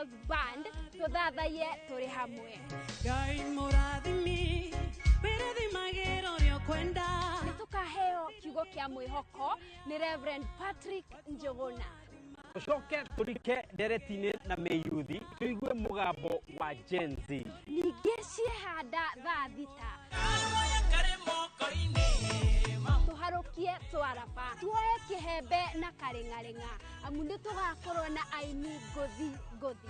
Angels Band tũthathaiye tũrĩ hamwe. Ngai mũrathimi wĩrathimagĩra ũrĩa ũkwenda. Nĩ tũkaheo kiugo kĩa mwĩhoko nĩ Reverend Patrick Njuguna. Tũcoke tũrike ndereti-inĩ na mĩyuthi tũigue mũgambo wa Gen Z. Ningĩ ciehanda thaa 6 tũharũkie twaraba tuoe kĩhembe na karĩng'arĩng'a amu nĩ tũgakorwo na aini ngũthi ngũthi.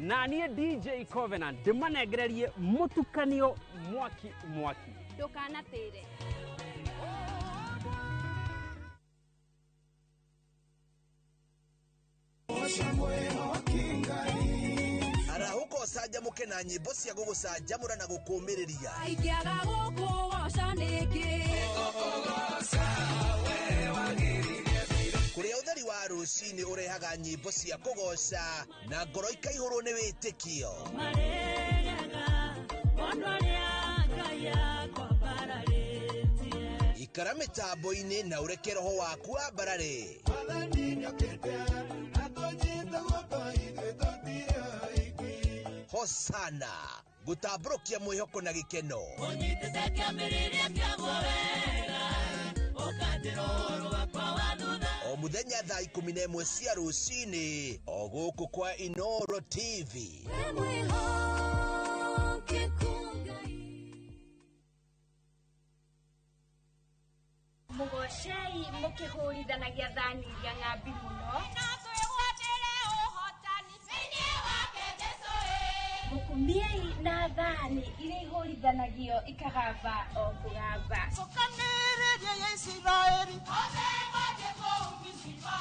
Na niĩ DJ Covenant ndĩmanengererie mũtukanio mwaki mwaki. Ndũkanatĩre. Arahũka ũcanjamũke na nyĩmbo cia gũgũcanjamũra na gũkũũmĩrĩria. Ingĩaga gũkũgoca nĩkĩ? Kũrĩa ũtheri wa rũcinĩ ũrehaga nyĩmbo cia kũgoca na ngoro ikaihũrwo nĩ wĩtĩkio. Marĩrĩaga mũndũ arĩa Ngai akwambararĩtie. Ikara mĩtambo-inĩ na ũreke roho waku wambarare. Hosana gũtambũrũkia mwĩhoko na gĩkeno. Ũnyitĩte kĩambĩrĩria kĩaguo wega, ũkanjĩra ũhoro wakwa wa thutha. O mũthenya thaa 11 cia rũcinĩ o gũkũ kwa Inooro TV. Mũgocei mũkĩhũrithanagia thani iria ng'ambi mũno. Na twĩgwatĩre ũhotani thĩinĩ wake Jesũ ĩ. Mũkumiei na thani iria ihũrithanagio ikagamba o kũgamba. Cokanĩrĩria ya Isiraeli othe mathiĩ kũu Mizipa.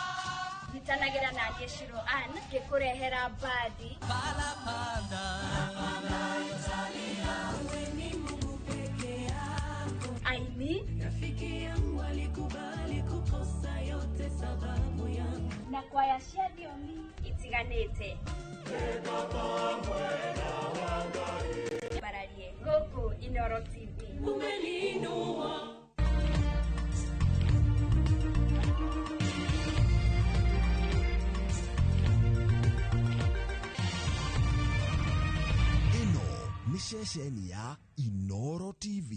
Nyitanagĩra na niĩ Shiro Ann ngĩkũrehera mbandi. Parapanda. Wewe ni Mungu peke yako. Aini. Rafiki yangu alikubali kukosa yote sababu yangu. Na kwaya cia thiomi itiganĩte. Bararie gũkũ Inooro TV. Umeniinua. Ĩno nĩ ceceni ya Inooro TV.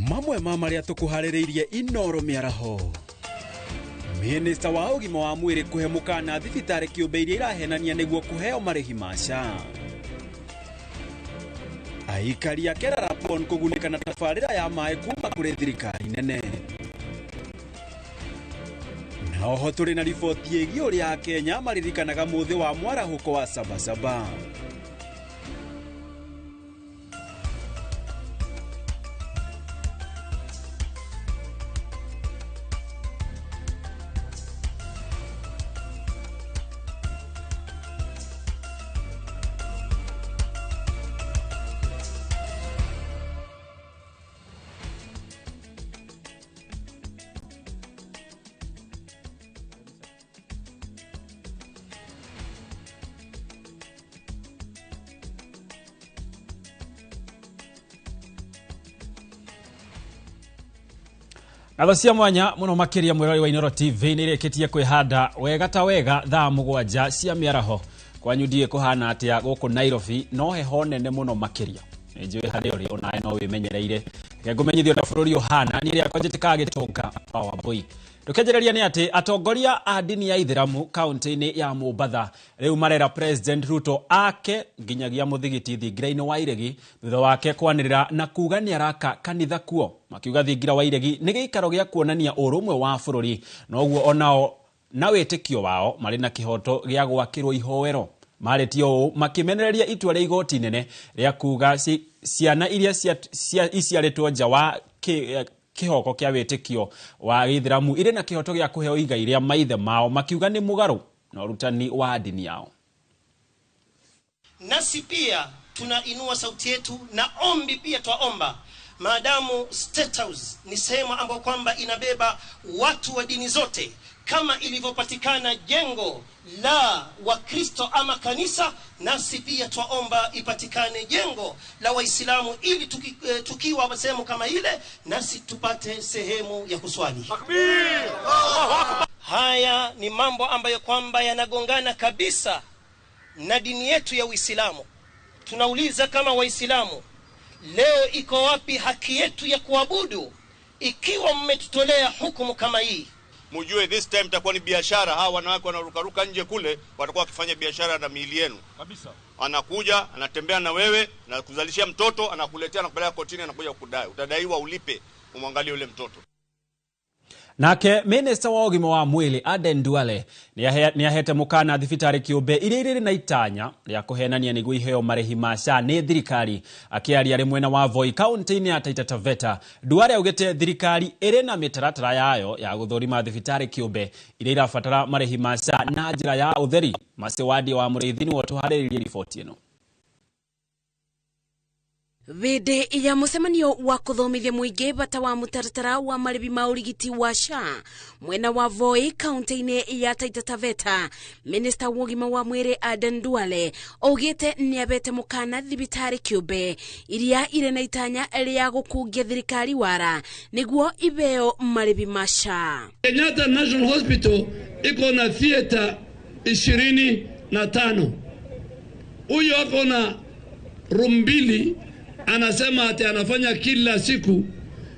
Mamwe ma marĩa tũkũharĩrĩirie Inooro mĩaraho. Minista wa ũgima wa mwĩrĩ kũhe mũkana thibitarĩ kĩũmbe iria irahenania nĩguo kũheo marĩhi ma SHA. Aikari a Kerarapon kũgunĩka na tabarĩra ya maĩ kuma kũrĩ thirikari nene. Na oho tũrĩ na riboti ĩgiĩ ũrĩa Akenya maririkanaga mũthĩ wa mwarahũko wa Sabasaba. Ngatho cia mwanya muno makiria mwirori wa Inooro TV nĩ ĩrĩkĩtie kwĩhanda wega ta wega thaa 7 cia mĩaraho. Kwanyu ndiĩ kũhana atĩa gũkũ Nairobi, no heho nene mũno makĩria. Nĩ njũĩ harĩa ũrĩ onawe no wĩmenyereire. Reke ngũmenyithie ũrĩa bũrũri ũhana, niĩ rĩakwa njĩtĩkaga gĩtonga Power Boy. Ndũkĩanjĩrĩria nĩ atĩ atongoria a ndini ya Ithĩramu kaunti-inĩ ya Mombatha rĩu marera President Ruto ake nginyagia mũthigiti thingira-inĩ wa Iregi thutha wake kwanĩrĩra na kuga nĩ araka kanitha kuo. Makiuga thingira wa Iregi nĩ gĩikaro gĩa kuonania ũrũmwe wa bũrũri, noguo onao na wĩtĩkio wao marĩ na kĩhoto gĩa gwakĩrwo ihoero. Marĩtie ũũ makĩmenereria itua rĩa igoti inene rĩa kuga ciana iria iciarĩtwo nja wa Kĩhoko kĩa wĩtĩkio wa gĩithĩramu irĩ na kĩhoto gĩa kũheo igai rĩa maithe mao, makiuga nĩ mũgarũ na ũrutani wa ndini yao. Nasi pia tunainua sauti yetu na ombi pia twaomba, maadamu State House ni sehemu ambayo kwamba inabeba watu wa dini zote, kama ilivyopatikana jengo la Wakristo ama kanisa, nasi pia twaomba ipatikane jengo la Waislamu ili tukiwa sehemu kama ile nasi tupate sehemu ya kuswali. Haya ni mambo ambayo kwamba yanagongana kabisa na dini yetu ya Uislamu. Tunauliza kama Waislamu, leo iko wapi haki yetu ya kuabudu ikiwa mmetutolea hukumu kama hii? Mujue this time itakuwa ni biashara. Hawa wanawake wanarukaruka nje kule watakuwa wakifanya biashara na miili yenu kabisa. Anakuja anatembea na wewe na kuzalishia mtoto, anakuletea, anakupeleka kotini, anakuja kukudai. Utadaiwa ulipe, umwangalie yule mtoto. Nake minista wa ũgima wa mwĩrĩ Aden Duale nĩahete mũkana thibitarĩ kĩũmbe iria irĩ na itanya rĩa kũhenania nĩguo iheo marĩhi ma SHA nĩ thirikari. Akĩaria arĩ mwena wa Voi kaunti-inĩ ya Taita Taveta, Duale augĩte thirikari ĩrĩ na mĩtaratara yayo ya gũthũrima thibitarĩ kĩũmbe iria irabatara marĩhi ma SHA na njĩra ya ũtheri. Macewadi wa Mũrĩithi nĩwe ũtũharĩrĩirie riboti ĩno. Vindi ya mucemanio wa kuthomithia muingi bata wa mutaratara wa maribi ma urigiti wa SHA mwena wa Voi kaunti-ini ya Taita Taveta, Minister wa ũgima wa mwĩrĩ Aden Duale augĩte nĩabete mũkana thibitari kĩũmbe iria irĩ na itanya rĩa gũkungia thirikari wara nĩguo ibeo maribi ma SHA. Kenyatta National Hospital iko na theater 25. Huyo ako na room 2, anasema ati anafanya kila siku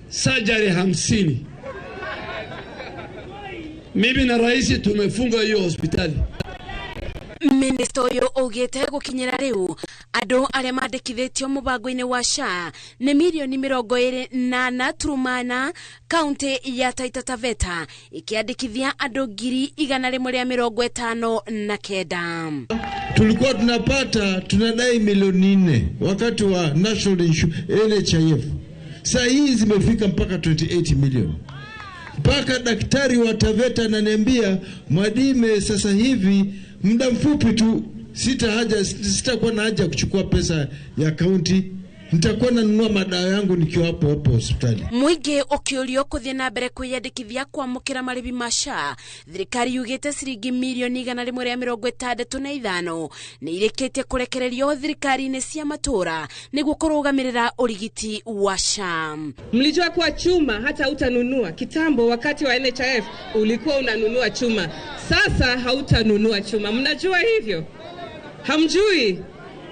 surgery 50. Mimi na rais tumefunga hiyo hospitali. Minister uyu augite gukinyira riu andu aria mandikithitio mubango-ini wa SHA ni mirioni 24.4 kaunti ya Taita Taveta ikiandikithia andu 159,000. Tulikuwa tunapata tunadai milioni 4 wakati wa National NHIF. Saa hii zimefika mpaka 28 million. Mpaka daktari wa Taveta ananiambia, Mwadime, sasa hivi muda mfupi tu sitakuwa na haja kuchukua pesa ya kaunti, nitakuwa nanunua madawa yangu nikiwa hapo hapo hospitali. Muingi ukiurio kuthie na mbere kwiyandikithia kwamukira maribi ma SHA, thirikari yugite ciringi mirioni 165 ni irikitie kurekererio thirikari-ini cia matura niguo kurugamirira urigiti wa SHA. Mlijua kuwa chuma hata utanunua. Kitambo wakati wa NHIF ulikuwa unanunua chuma, sasa hautanunua chuma. Mnajua hivyo? Hamjui?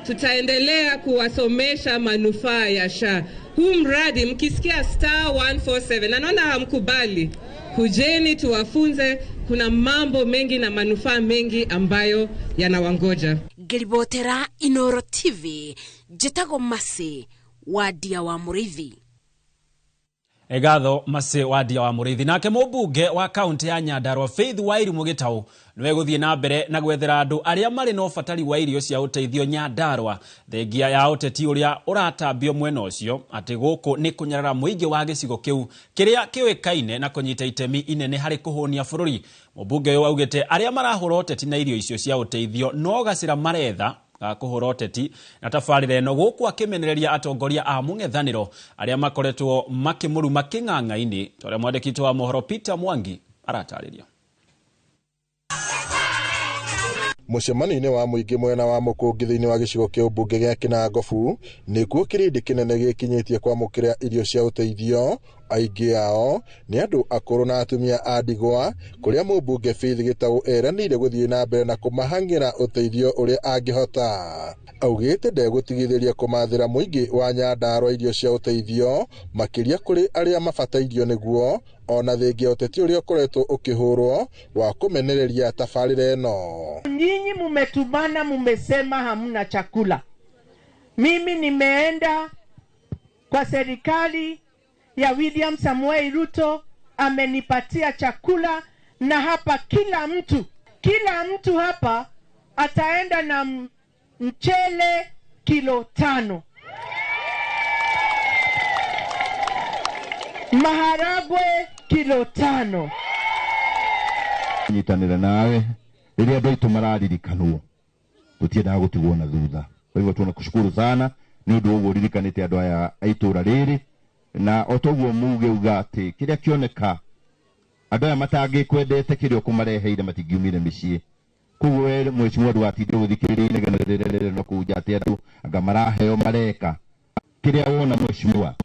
Tutaendelea kuwasomesha manufaa ya SHA. Huu mradi mkisikia star 147, na naona hamkubali, kujeni tuwafunze. Kuna mambo mengi na manufaa mengi ambayo yanawangoja. Ngiribotera Inoro TV, njĩtagwo Masi Wadia wa Mũrĩithi. Egatho Masi Wadia wa Mũrĩithi. Nake mũmbunge wa kaunti ya Nyandarua Faith Wairimu Gitau niwe gũthiĩ na mbere na gwethera andũ arĩa marĩ na ũbatari wa irio cia ũteithio Nyandarua thengia ya ũteti ũrĩa ũratambio mwena ũcio atĩ gũkũ nĩ kũnyarara mũingĩ wa gĩcigo kĩu kĩrĩa kĩũĩkaine na kũnyita itemi inene harĩ kũhũnia bũrũri. Mũmbunge ũyũ augĩte arĩa marahũra ũteti na irio icio cia ũteithio no gacĩra maretha kuhura ũteti na tabarĩra ĩno gũkũ akĩmenereria atongoria a mũng'ethanĩro arĩa makoretwo makĩmũruma kĩng'ang'a-inĩ ta ũrĩa mwandĩki witũ wa mohoro Peter Mwangi aratarĩria. Mũcemanio-inĩ wa mũingĩ mwena wa Mũkũngi thĩinĩ wa gĩcigo kĩa ũmbunge gĩa Kĩnangobu nĩkuo kĩrĩndĩ kĩnene gĩkinyĩtie kwamũkĩra irio cia ũteithio. Aingĩ ao nĩ andũ akũrũ na atumia a ndigwa, kũrĩa mũmbunge Faith Gitau eranĩire gũthiĩ na mbere na kũmahang'ĩra ũteithio ũrĩa angĩhota. Augĩte ndegũtigithĩria kũmathĩra mũingĩ wa Nyandarua irio cia ũteithio makĩria kũrĩ arĩa mabatairio nĩguo, ona thengia ũteti ũrĩa ũkoretwo ũkĩhũrwo wa kũmenereria tabarĩra ĩno. Nyinyi mumetumana, mumesema hamna chakula. Mimi nimeenda kwa serikali ya William Samoei Ruto, amenipatia chakula, na hapa kila mtu hapa ataenda na mchele kilo 5. Maharagwe kilo 5. Nyitanĩra nawe rĩrĩa andũ aitũ mararirikanwo tũtiendaga gũtigwo na thutha. Kwa hivyo tunakushukuru sana nĩ ũndũ ũguo ũririkanĩte andũ aya a itũra rĩrĩ, na o toguo muge uga atĩ kĩrĩa kĩoneka andũ aya matangĩkwendete kĩrĩa ũkũmareheire matingiumire mĩciĩ. Koguo we mheshimiwa ndũgatinde gũthikĩrĩria inegene rĩrĩa rĩrĩ na kũu nja atĩ andũ anga maraheo mareka. Kĩrĩa wona mheshimiwa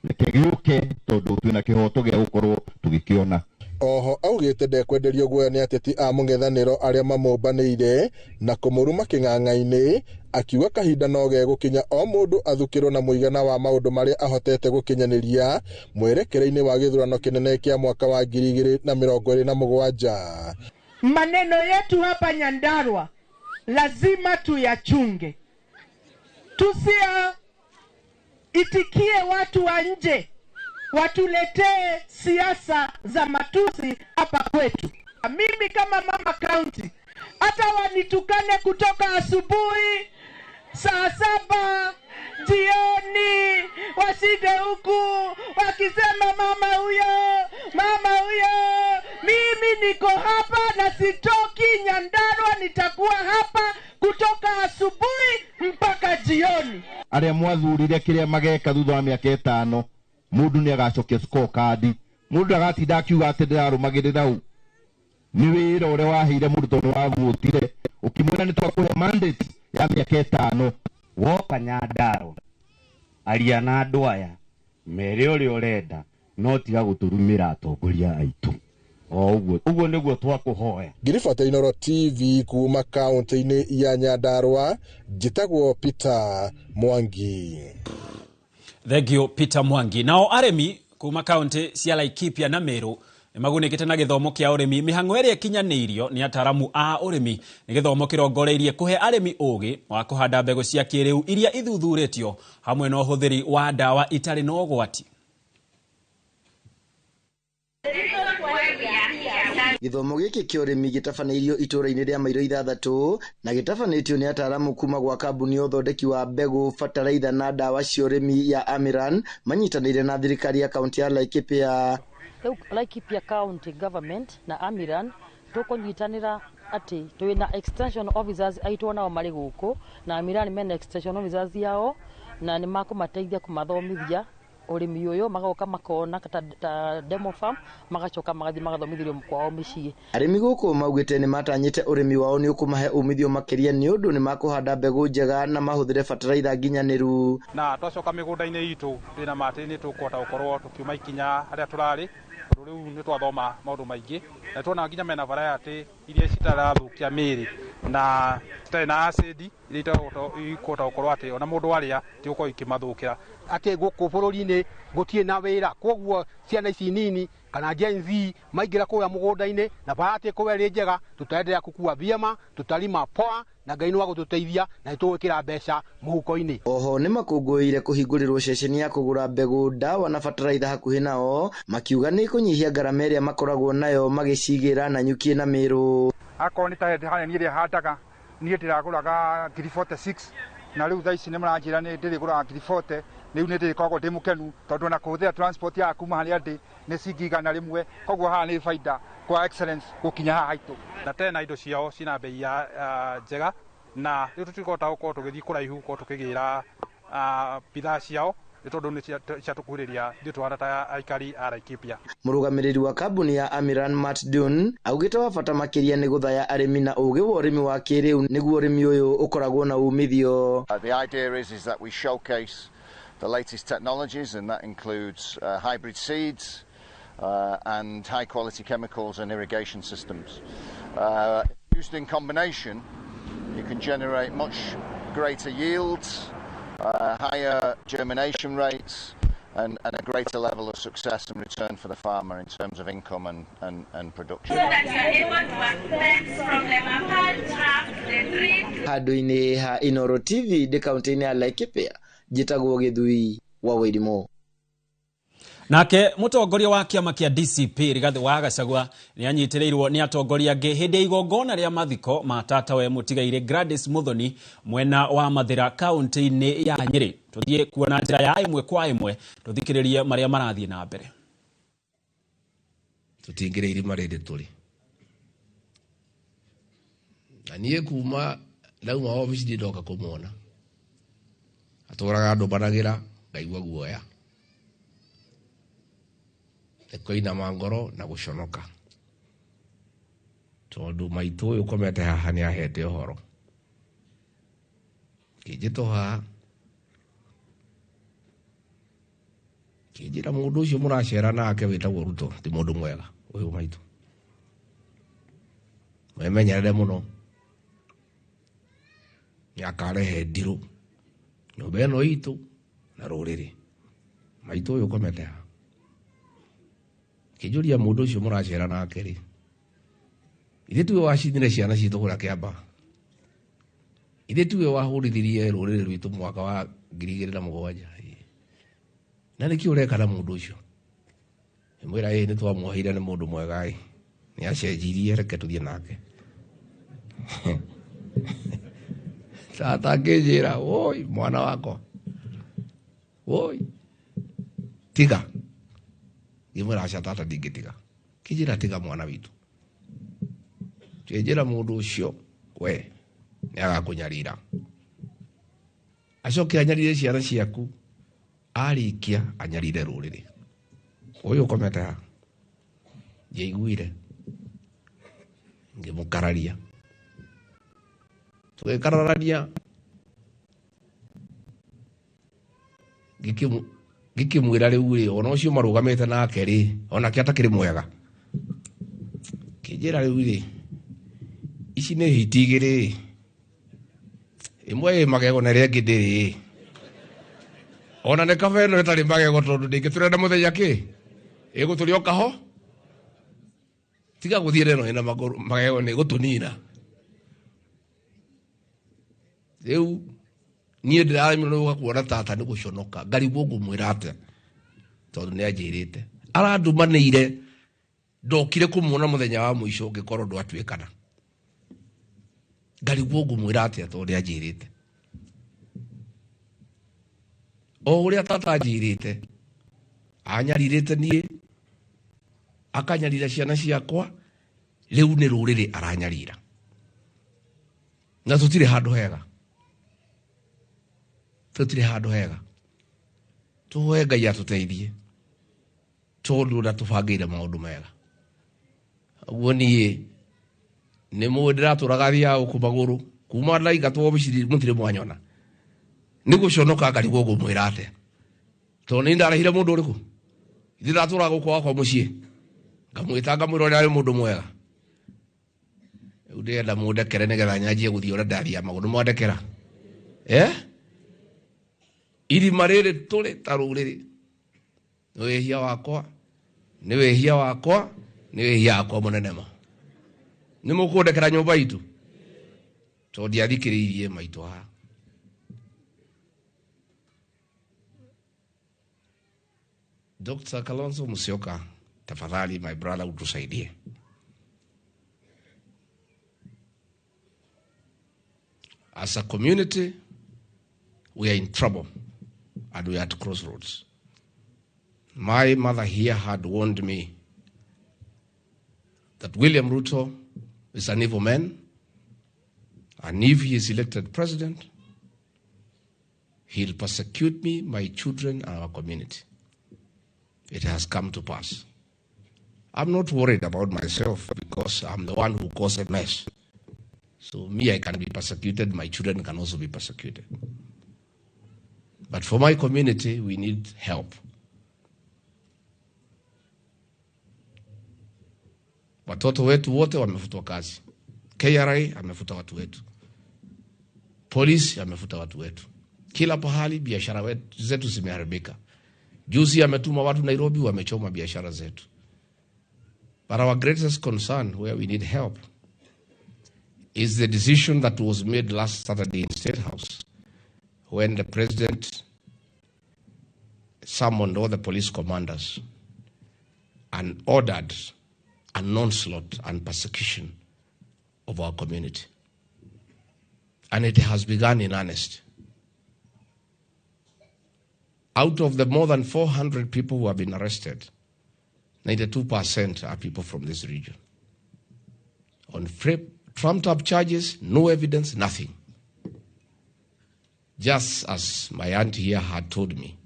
reke gĩũke tondũ twĩna kĩhoto gĩa gũkorwo tũgĩkĩona. Oho augĩte ndekwenderio guoya nĩ ateti a mũng'ethanĩro arĩa mamũmbanĩire na kũmũruma kĩng'ang'a-inĩ, akiuga kahinda no gegũkinya o mũndũ athukĩrwo na mũigana wa maũndũ marĩa ahotete gũkinyanĩria mwerekera-inĩ wa gĩthurano kĩnene kĩa mwaka wa 2027. Maneno yetu hapa Nyandarua lazima tuyachunge, tusiitikie watu wa nje watuletee siasa za matusi hapa kwetu. Mimi kama mama county, hata wanitukane kutoka asubuhi saa 7 jioni, wasinde huku wakisema mama huyo, mama huyo, mimi niko hapa na sitoki Nyandarua, nitakuwa hapa kutoka asubuhi mpaka jioni. Arĩa mwathurire kĩrĩa mageka thutha wa mĩaka 5, mũndũ nĩ agacokia scorecard, mũndũ agatinda akiuga atĩ ndĩrarũmagĩrĩra ũ. Nĩ wĩra ũrĩa waheire mũndũ tondũ waguotire ũkĩmwĩra nĩ twakũhe mandate ya mĩaka 5. Woka Nyandarua, aria na andũ aya mere ũrĩa ũrenda, no tiga gũtũrumĩra atongoria aitũ. O ũguo, ũguo nĩguo twakũhoya. Ngiribata Inooro TV kuma kaunti-inĩ ya Nyandarua, njĩtagwo Peter Mwangi. Thank you Peter Mwangi. Nao arĩmi kuma kaunti cia Laikipia na Meru nĩmagunĩkĩte na gĩthomo kĩa ũrĩmi. Mĩhang'o ĩrĩa ĩkinyanĩirio nĩ ataaramu a ũrĩmi nĩ gĩthomo kĩrongoreirie kũhe arĩmi ũgĩ wa kũhanda mbegũ cia kĩrĩu iria ithuthurĩtio hamwe na ũhũthĩri wa ndawa itarĩ na ũgwati. Gĩthomo gĩkĩ kĩa ũrĩmi gĩtabanĩirio itũũra-inĩ rĩa Mairo 6 na gĩtabanĩtio nĩ ataaramu kuma gwa kambuni ya ũthondeki wa mbegũ, bataraitha na ndawa cia ũrĩmi ya Amiran manyitanĩire na thirikari ya kaunti ya Laikipia. Rĩu Laikipia County Government na Amiran tũkũnyitanĩra atĩ twĩna extension officers aitũ nao marĩ gũkũ na Amiran mena extension officers yao na nĩ makũmateithia kũmathomithia ũrĩmi ũyũ, magoka makona ta demo farm, magacoka magathiĩ magathomithĩrio kwao mĩciĩ. Arĩmi gũkũ maugĩte nĩ matanyĩte ũrĩmi wao nĩ ũkũmahe umithio makĩria nĩ ũndũ nĩ makũhanda mbegũ njega na mahũthĩre bataraitha nginyanĩru. Na twacoka mĩgũnda-inĩ itũ twĩna ma atĩ nĩ tũkũhota gũkorwo tũkiuma ikinya harĩa tũrarĩ, tondũ rĩu nĩ twathoma maũndũ maingĩ na tuona nginya mena variety iria citarathũkia mĩĩrĩ na citarĩ na acid iria ikũhota gũkorwo atĩ ona mũndũ arĩa tigũkorwo ikĩmathũkĩra. Atĩ gũkũ bũrũri-inĩ gũtirĩ na wĩra, koguo ciana ici nini kana Gen Z maingĩra kũrĩa mũgũnda-inĩ na variety ĩkorwo ĩrĩ njega, tũtaendelea kũkua vyema, tũtarima poa na Ngai nĩ wa gũtũteithia na nĩtũgwĩkĩra mbeca mũhuko-inĩ. Oho nĩ makũngũĩire kũhingũrĩrwo ceceni ya kũgũra mbegũ, ndawa na bataraitha hakuhĩ nao, makiuga nĩ kũnyihia ngarama ĩrĩa makoragwo nayo magĩcigĩra Nanyuki na Meru. Akorwo nĩ ta harĩa niĩ handaga, niĩ ndĩragũraga 46 na rĩu thaa ici nĩ maranjĩra nĩ ndĩrĩgũraga 40, rĩu nĩ ndĩrĩkoragwo ndĩ mũkenu tondũ ona kũhũthĩra transport ya kuma harĩa ndĩ nĩ ciringi 100, koguo haha nĩ baida kwa excellence gũkinya haha haitũ. Na tena indo ciao cina bei ya njega na rĩu tũtikũhota gũkorwo tũgĩthiĩ kũraihu gũkorwo tũkĩgĩra bidhaa ciao nĩ tondũ nĩ ciatũkuhĩrĩria ithuĩ tũhana ta aikari a Laikipia. Mũrũgamĩrĩri wa kambuni ya Amiran Matt Dun augĩte wa bata makĩria nĩ gũthaya arĩmi na ũgĩ wa ũrĩmi wa kĩrĩu nĩguo ũrĩmi ũyũ ũkoragwo na umithio. The idea is that we showcase the latest technologies, and that includes hybrid seeds and high quality chemicals and irrigation systems. Used in combination, you can generate much greater yields, higher germination rates, and a greater level of success and return for the farmer in terms of income and production. So that you are able to access from the mapa, track, the drip. Handũ-inĩ ha Inooro TV ndĩ kaunti-inĩ ya Laikipia, njĩtagwo Gĩthui wa Wairimu. Nake mũtongoria wa kĩama kĩa DCP Rigathĩ wa Gachagua nĩ anyitĩrĩirwo nĩ atongoria angĩ hĩndĩ ya igongona rĩa mathiko ma tatawe mũtigaire Gladys Muthoni mwena wa Mathĩra kaunti-inĩ ya Nyĩrĩ. Tũthiĩ kuona njĩra ya ĩmwe kwa ĩmwe tũthikĩrĩrie marĩa marathiĩ na mbere. Tũtingĩrĩ irima rĩrĩ tũrĩ. Na niĩ kuma ndauma obici ndindoka kũmuona. Atũraga ndũmbanagĩra ngaigua guoya. Nĩ kũinama ngoro na gũconoka. Tondũ maitũ ũyũ ũkomete haha nĩ ahete ũhoro. Kĩnjĩtwo haha kĩnjĩra mũndũ ũcio mũracera nake wĩtagwo Ruto ti mũndũ mwega ũyũ maitũ. Mwĩmenyerere mũno. Nĩakarehe ndirũ nyũmba ĩno itũ na rũrĩrĩ. Maitũ ũyũ ũkomete haha. Kĩnjũria mũndũ ũcio mũracera nake rĩ, ithe tiwe wacindire ciana citũ kũrĩa Kĩambaa? Ithe tiwe wahũrithirie rũrĩrĩ rwitũ mwaka wa 2007? Na nĩkĩ ũreka na mũndũ ũcio? Mwĩra ĩ nĩ twamuoheire nĩ mũndũ mwega ĩ. Nĩ acenjirie reke tũthiĩ nake. Tata akĩnjĩra, woi mwana wakwa. Woi. Tiga. Ngĩmwĩra aca tata ndingĩtiga. Kĩnjĩra tiga mwana witũ. Kĩnjĩra mũndũ ũcio we nĩ agakũnyarira. Acoke anyarire ciana ciaku. Arĩkia anyarire rũrĩrĩ. Ũyũ ũkomete haha. Ndiaiguire. Ngĩmũkararia. Tũgĩkararania. Ngĩkĩmwĩra rĩu rĩ, ona ũcio marũgamĩte nake rĩ, onake atakĩrĩ mwega. Kĩnjĩra rĩu rĩ, ici nĩ hiti igĩrĩ. Ĩmwe ĩ magego na ĩrĩa ĩngĩ ndĩrĩ. Ona nĩ kaba ĩno ĩtarĩ magego tondũ ndĩngĩtũrenda mũthenya kĩ? Ĩgũtũrĩa o kaho? Tiga gũthiĩ ĩno ĩna magego nĩ ĩgũtũnina. Rĩu niĩ ndĩraremirwo nĩ gũka kuona tata nĩ gũconoka. Ngarigwo ngũmwĩra atĩa tondũ nĩ anjĩrĩte. Arandumanĩire ndokire kũmuona mũthenya wa mũico ngĩkorwo ndwatuĩkana. Ngarigwo ngũmwĩra atĩa tondũ nĩ anjĩrĩte. O ũrĩa tata anjĩrĩte, anyarirĩte niĩ, akanyarira ciana ciakwa, rĩu nĩ rũrĩrĩ aranyarira. Na tũtirĩ handũ hega. Tũtirĩ handũ hega. Tũhoe Ngai atũteithie. Tondũ ndatũbangĩire maũndũ mega. Ũguo niĩ nĩ mũĩ ndĩratũraga thiaga gũkũ magũrũ kuma ndaingatwo obici mũtirĩ mwanyona. Nĩ gũconoka ngarigwo ngũmwĩra atĩa. Tondũ nĩ ndarehire mũndũ ũrĩkũ? Ithuĩ ndatũraga gũkũ gwakwa mũciĩ. Ngamwĩta ngamwĩra ũrĩa arĩ mũndũ mwega. Rĩu ndĩrenda mũndekere nĩgetha nyanjie gũthiĩ ũrĩa ndathiaga magũrũ. Mwandekera? Eh? Irima rĩrĩ tũrĩ ta rũrĩrĩ. Nĩ wĩhia wakwa, nĩ wĩhia wakwa, nĩ wĩhia wakwa mũnene ma. Nĩ mũkũndekera nyũmba itũ? Tondũ ndiathikĩrĩirie maitũ haha. Dr. Kalonzo Musyoka, tafadhali my brother utusaidie. As a community, we are in trouble and we are at crossroads. My mother here had warned me that William Ruto is an evil man, and if he is elected president, he'll persecute me, my children, and our community. It has come to pass. I'm not worried about myself because I'm the one who caused a mess. So me, I can be persecuted, my children can also be persecuted. But for my community, we need help. Watoto wetu wote wamefutwa kazi. KRA amefuta watu wetu. Polisi amefuta watu wetu. Kila pahali biashara zetu zimeharibika. Juzi ametuma watu Nairobi wamechoma biashara zetu. But our greatest concern where we need help is the decision that was made last Saturday in State House when the president summoned all the police commanders and ordered an onslaught and persecution of our community. And it has begun in earnest. Out of the more than 400 people who have been arrested, 92% are people from this region. On trumped up charges, no evidence, nothing. Just as my aunt here had told me,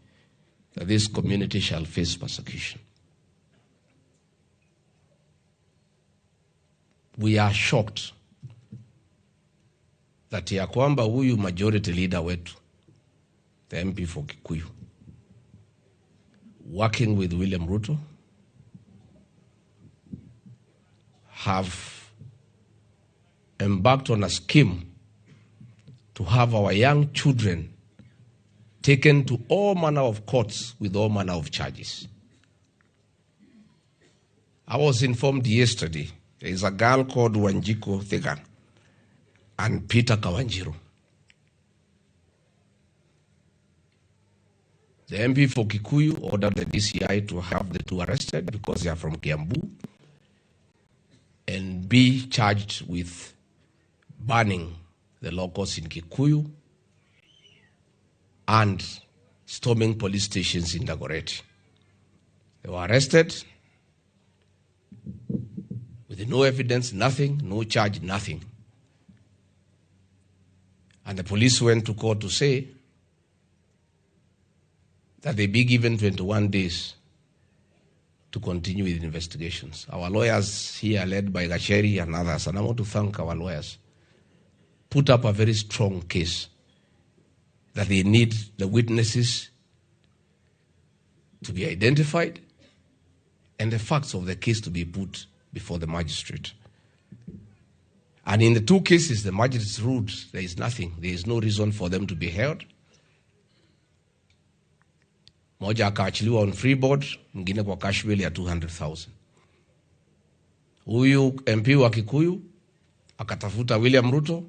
that this community shall face persecution. We are shocked that ya kwamba huyu majority leader wetu, the MP for Kikuyu, working with William Ruto, have embarked on a scheme to have our young children taken to all manner of courts with all manner of charges. I was informed yesterday there is a girl called Wanjiku Thiga and Peter Kawanjiru. The MP for Kikuyu ordered the DCI to have the two arrested because they are from Kiambu and be charged with banning the locals in Kikuyu and storming police stations in Dagoretti. They were arrested with no evidence, nothing, no charge, nothing. And the police went to court to say that they be given 21 days to continue with investigations. Our lawyers here, led by Gacheri and others, and I want to thank our lawyers, put up a very strong case that they need the witnesses to be identified and the facts of the case to be put before the magistrate. And in the two cases, the magistrate ruled there is nothing. There is no reason for them to be held. Moja akaachiliwa on free board, mwingine kwa cash bail ya 200,000. Huyu MP wa Kikuyu akatafuta William Ruto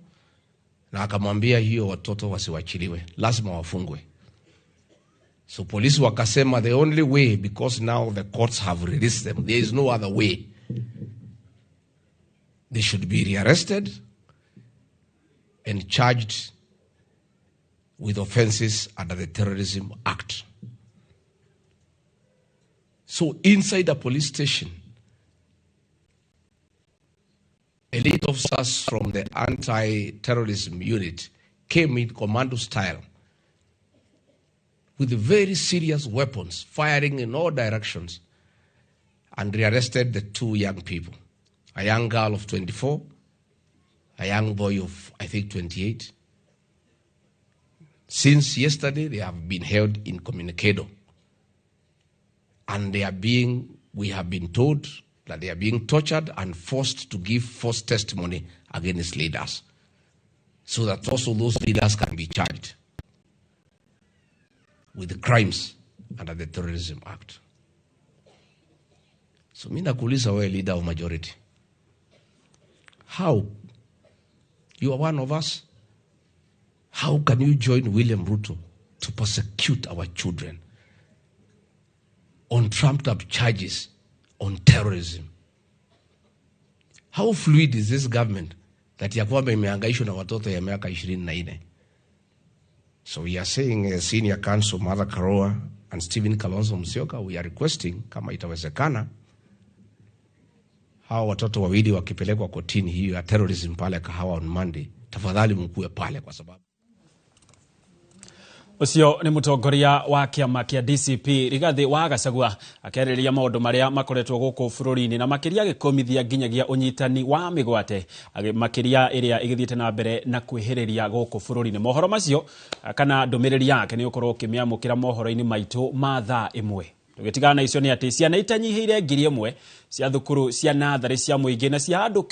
na akamwambia hiyo watoto wasiwachiliwe, lazima wafungwe. So polisi wakasema the only way, because now the courts have released them, there is no other way. They should be rearrested and charged with offenses under the Terrorism Act. So inside a police station, elite officers from the anti-terrorism unit came in commando style with very serious weapons, firing in all directions, and rearrested the two young people, a young girl of 24, a young boy of, I think, 28. Since yesterday, they have been held incommunicado. And they are being, we have been told that they are being tortured and forced to give false testimony against leaders, so that also those leaders can be charged with crimes under the Terrorism Act. So mimi nakuuliza wewe, leader of majority, how? You are one of us. How can you join William Ruto to persecute our children on trumped up charges on terrorism? How fluid is this government that ya kwamba imehangaishwa na watoto ya miaka 24? So we are saying, Senior Counsel Martha Karua and Stephen Kalonzo Musyoka, we are requesting kama itawezekana hawa watoto wawili wakipelekwa kotini hiyo ya terrorism pale Kahawa on Monday, tafadhali mkuwe pale kwa sababu Ucio ni mutongoria wa kiama kia DCP Rigathi wa Gachagua akĩarĩrĩria maũndũ marĩa makoretwo gũkũ bũrũri-inĩ na makĩria gĩkũmithia nginyagia ũnyitani wa mĩgwate makĩria ĩrĩa ĩgĩthiĩte na mbere na kwĩhĩrĩria gũkũ bũrũri-inĩ. Mohoro macio kana ndũmĩrĩri yake nĩ ũkorwo ũkĩmĩamũkĩra mohoro-inĩ maitũ ma thaa ĩmwe. Tũgĩtigana na icio nĩ atĩ ciana itanyihĩire 1,000 cia thukuru cia natharĩ cia mũingĩ na cia andũ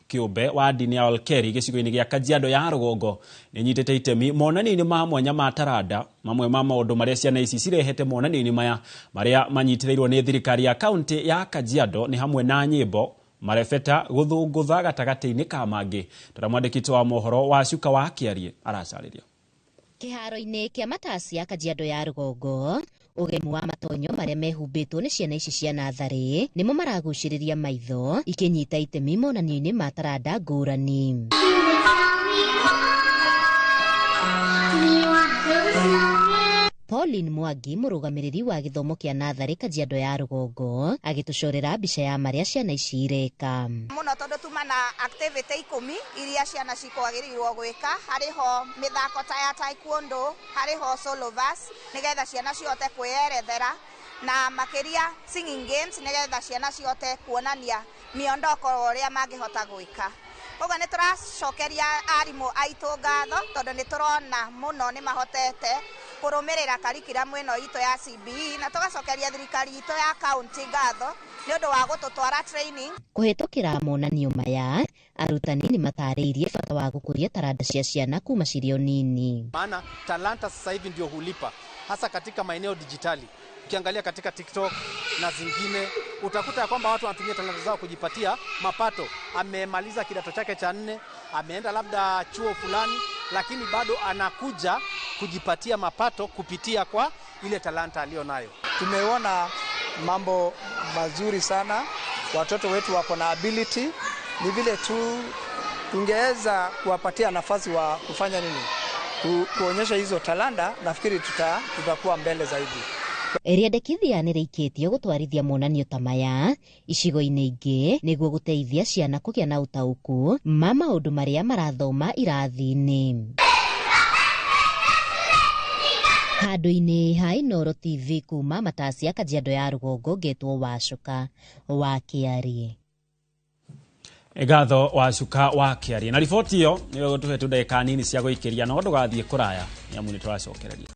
kĩũmbe wa ndini ya Olkeri gĩcigo-inĩ gĩa Kajiado ya rũgongo nĩ nyitĩte itemi monanio-inĩ ma mwanya ma taranda. Mamwe ma maũndũ marĩa ciana ici cirehete monanio-inĩ maya marĩa manyitĩrĩirwo nĩ thirikari ya kaunti ya Kajiado nĩ hamwe na nyĩmbo, marebeta, gũthũngũtha gatagatĩ-inĩ ka mangĩ. Tũra mwandĩki wa mohoro wa Cuka wa Kĩarie aracarĩria. Kĩharo-inĩ kĩa Matasia Kajiado ya rũgongo, ũgemu wa matonyo marĩa mehumbĩtwo nĩ ciana ici cia natharĩ nĩmo maragucĩrĩria maitho ikĩnyita itemi monanio-inĩ ma taranda ngũrani. Pauline Mwangi, mũrũgamĩrĩri wa gĩthomo kĩa natharĩ Kajiado ya rũgongo, agĩtũcorera mbica ya marĩa ciana ici ireka. Mũno tondũ tuma na activity 10 iria ciana cikwagĩrĩirwo gwĩka, harĩ ho mĩthako ta ya taekwondo, harĩ ho solo verse nĩgetha ciana cihote kwĩyerethera, na makĩria singing games nĩgetha ciana cihote kuonania miondoko ũrĩa mangĩhota gwĩka. Koguo nĩ tũracokeria arimũ aitũ ngatho tondũ nĩ tũrona mũno nĩ mahotete kũrũmĩrĩra curriculum ĩno itũ ya CBE, na tũgacokeria thirikari itũ ya county ngatho nĩ ũndũ wa gũtũtwara training. Kũhĩtũkĩra monanio maya, arutani nĩ matarĩirie bata wa gũkũria taranda cia ciana kuma cirĩ o nini. Maana talanta sasa hivi ndio hulipa hasa katika maeneo dijitali. Ukiangalia katika TikTok na zingine utakuta kwamba watu wanatumia talanta zao kujipatia mapato. Amemaliza kidato chake cha 4, ameenda labda chuo fulani, lakini bado anakuja kujipatia mapato kupitia kwa ile talanta alionayo. Tumeona mambo mazuri sana, watoto wetu wako na ability, ni vile tu tungeweza kuwapatia nafasi wa kufanya nini, kuonyesha hizo talanta, nafikiri tutakuwa mbele zaidi. Rĩendekithia nĩ rĩikĩtio gũtwarithia monanio ta maya icigo-inĩ ingĩ nĩguo gũteithia ciana kũgĩa na ũtaũku ma maũndũ marĩa marathoma irathi-inĩ. Handũ-inĩ ha Inooro TV kuma Matacia, Kajiado ya rũgongo, ngetwo Wacuka wa Kĩarie. Ngatho Wacuka wa Kĩarie. Na riboti ĩyo nĩyo tũhetwo ndagĩka nini cia gũikĩria, no ndũgathiĩ kũraya nĩamu nĩtũracokereria.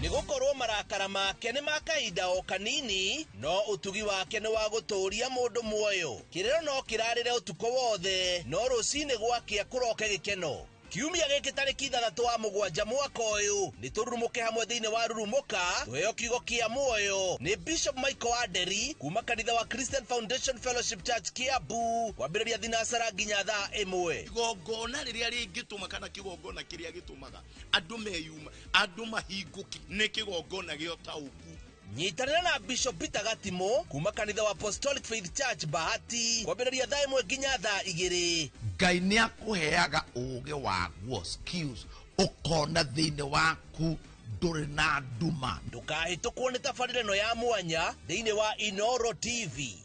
Nĩgũkorwo marakara make nĩ ma kahinda o kanini, no ũtugi wake nĩ wa gũtũũria mũndũ muoyo. Kĩrĩro no kĩrarĩre ũtukũ wothe, no rũcinĩ gwakĩa kũroke gĩkeno. Kiumia gĩkĩ tarĩki 6 wa 7 mwaka ũyũ nĩ tũrurumũke hamwe thĩinĩ wa Rurumũka, tũheo kiugo kĩa muoyo nĩ Bishop Michael Aderi kuma kanitha wa Christian Foundation Fellowship Church Kiambu, kwambĩrĩria thinacara nginya thaa 1. Igongona rĩrĩa rĩngĩtũma kana kĩgongona kĩrĩa gĩtũmaga andũ meyuma, andũ mahingũke, nĩ kĩgongona gĩa ũtaũku. Nyitanĩra na Bishop Peter Gatimo kuma kanitha wa Apostolic Faith Church Bahati, kwambĩrĩria thaa 1 nginya thaa 2. Ngai nĩ akũheaga ũũgĩ waguo, skills, ũkona thĩinĩ waku ndũrĩ na nduma. Ndũkahĩtũkwo nĩ tabarĩra ĩno ya mwanya thĩinĩ wa Inooro TV.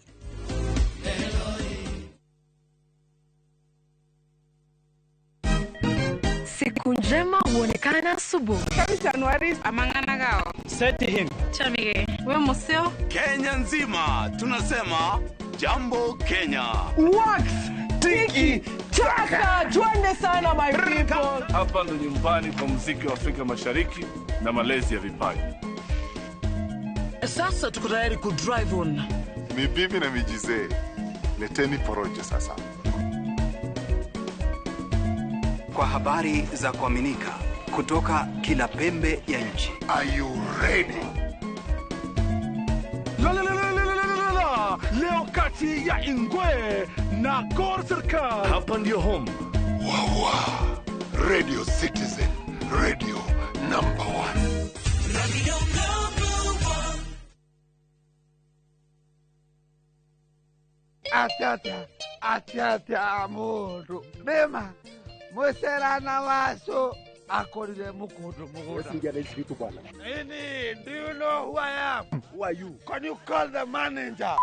Siku njema huonekana asubuhi. Kenya nzima tunasema jambo Kenya. Wax tiki taka, twende sana my people. Hapa ndo nyumbani kwa muziki wa Afrika Mashariki na malezi ya vipaji. Sasa tuko tayari ku drive on. Ni bibi na mijizee. Leteni porojo sasa. Kwa habari za kuaminika kutoka kila pembe ya nchi. Are you ready? La la la la la la la. Leo kati ya Ingwe na Gor Serikal. Hapa ndio home. Wawa. Radio Citizen, radio number 1. Radio number 1. Atia atia atia mundu. Rema. Mwesera na waso akorire mukundu mugunda. Nini, do you know who I am? Who are you? Can you call the manager?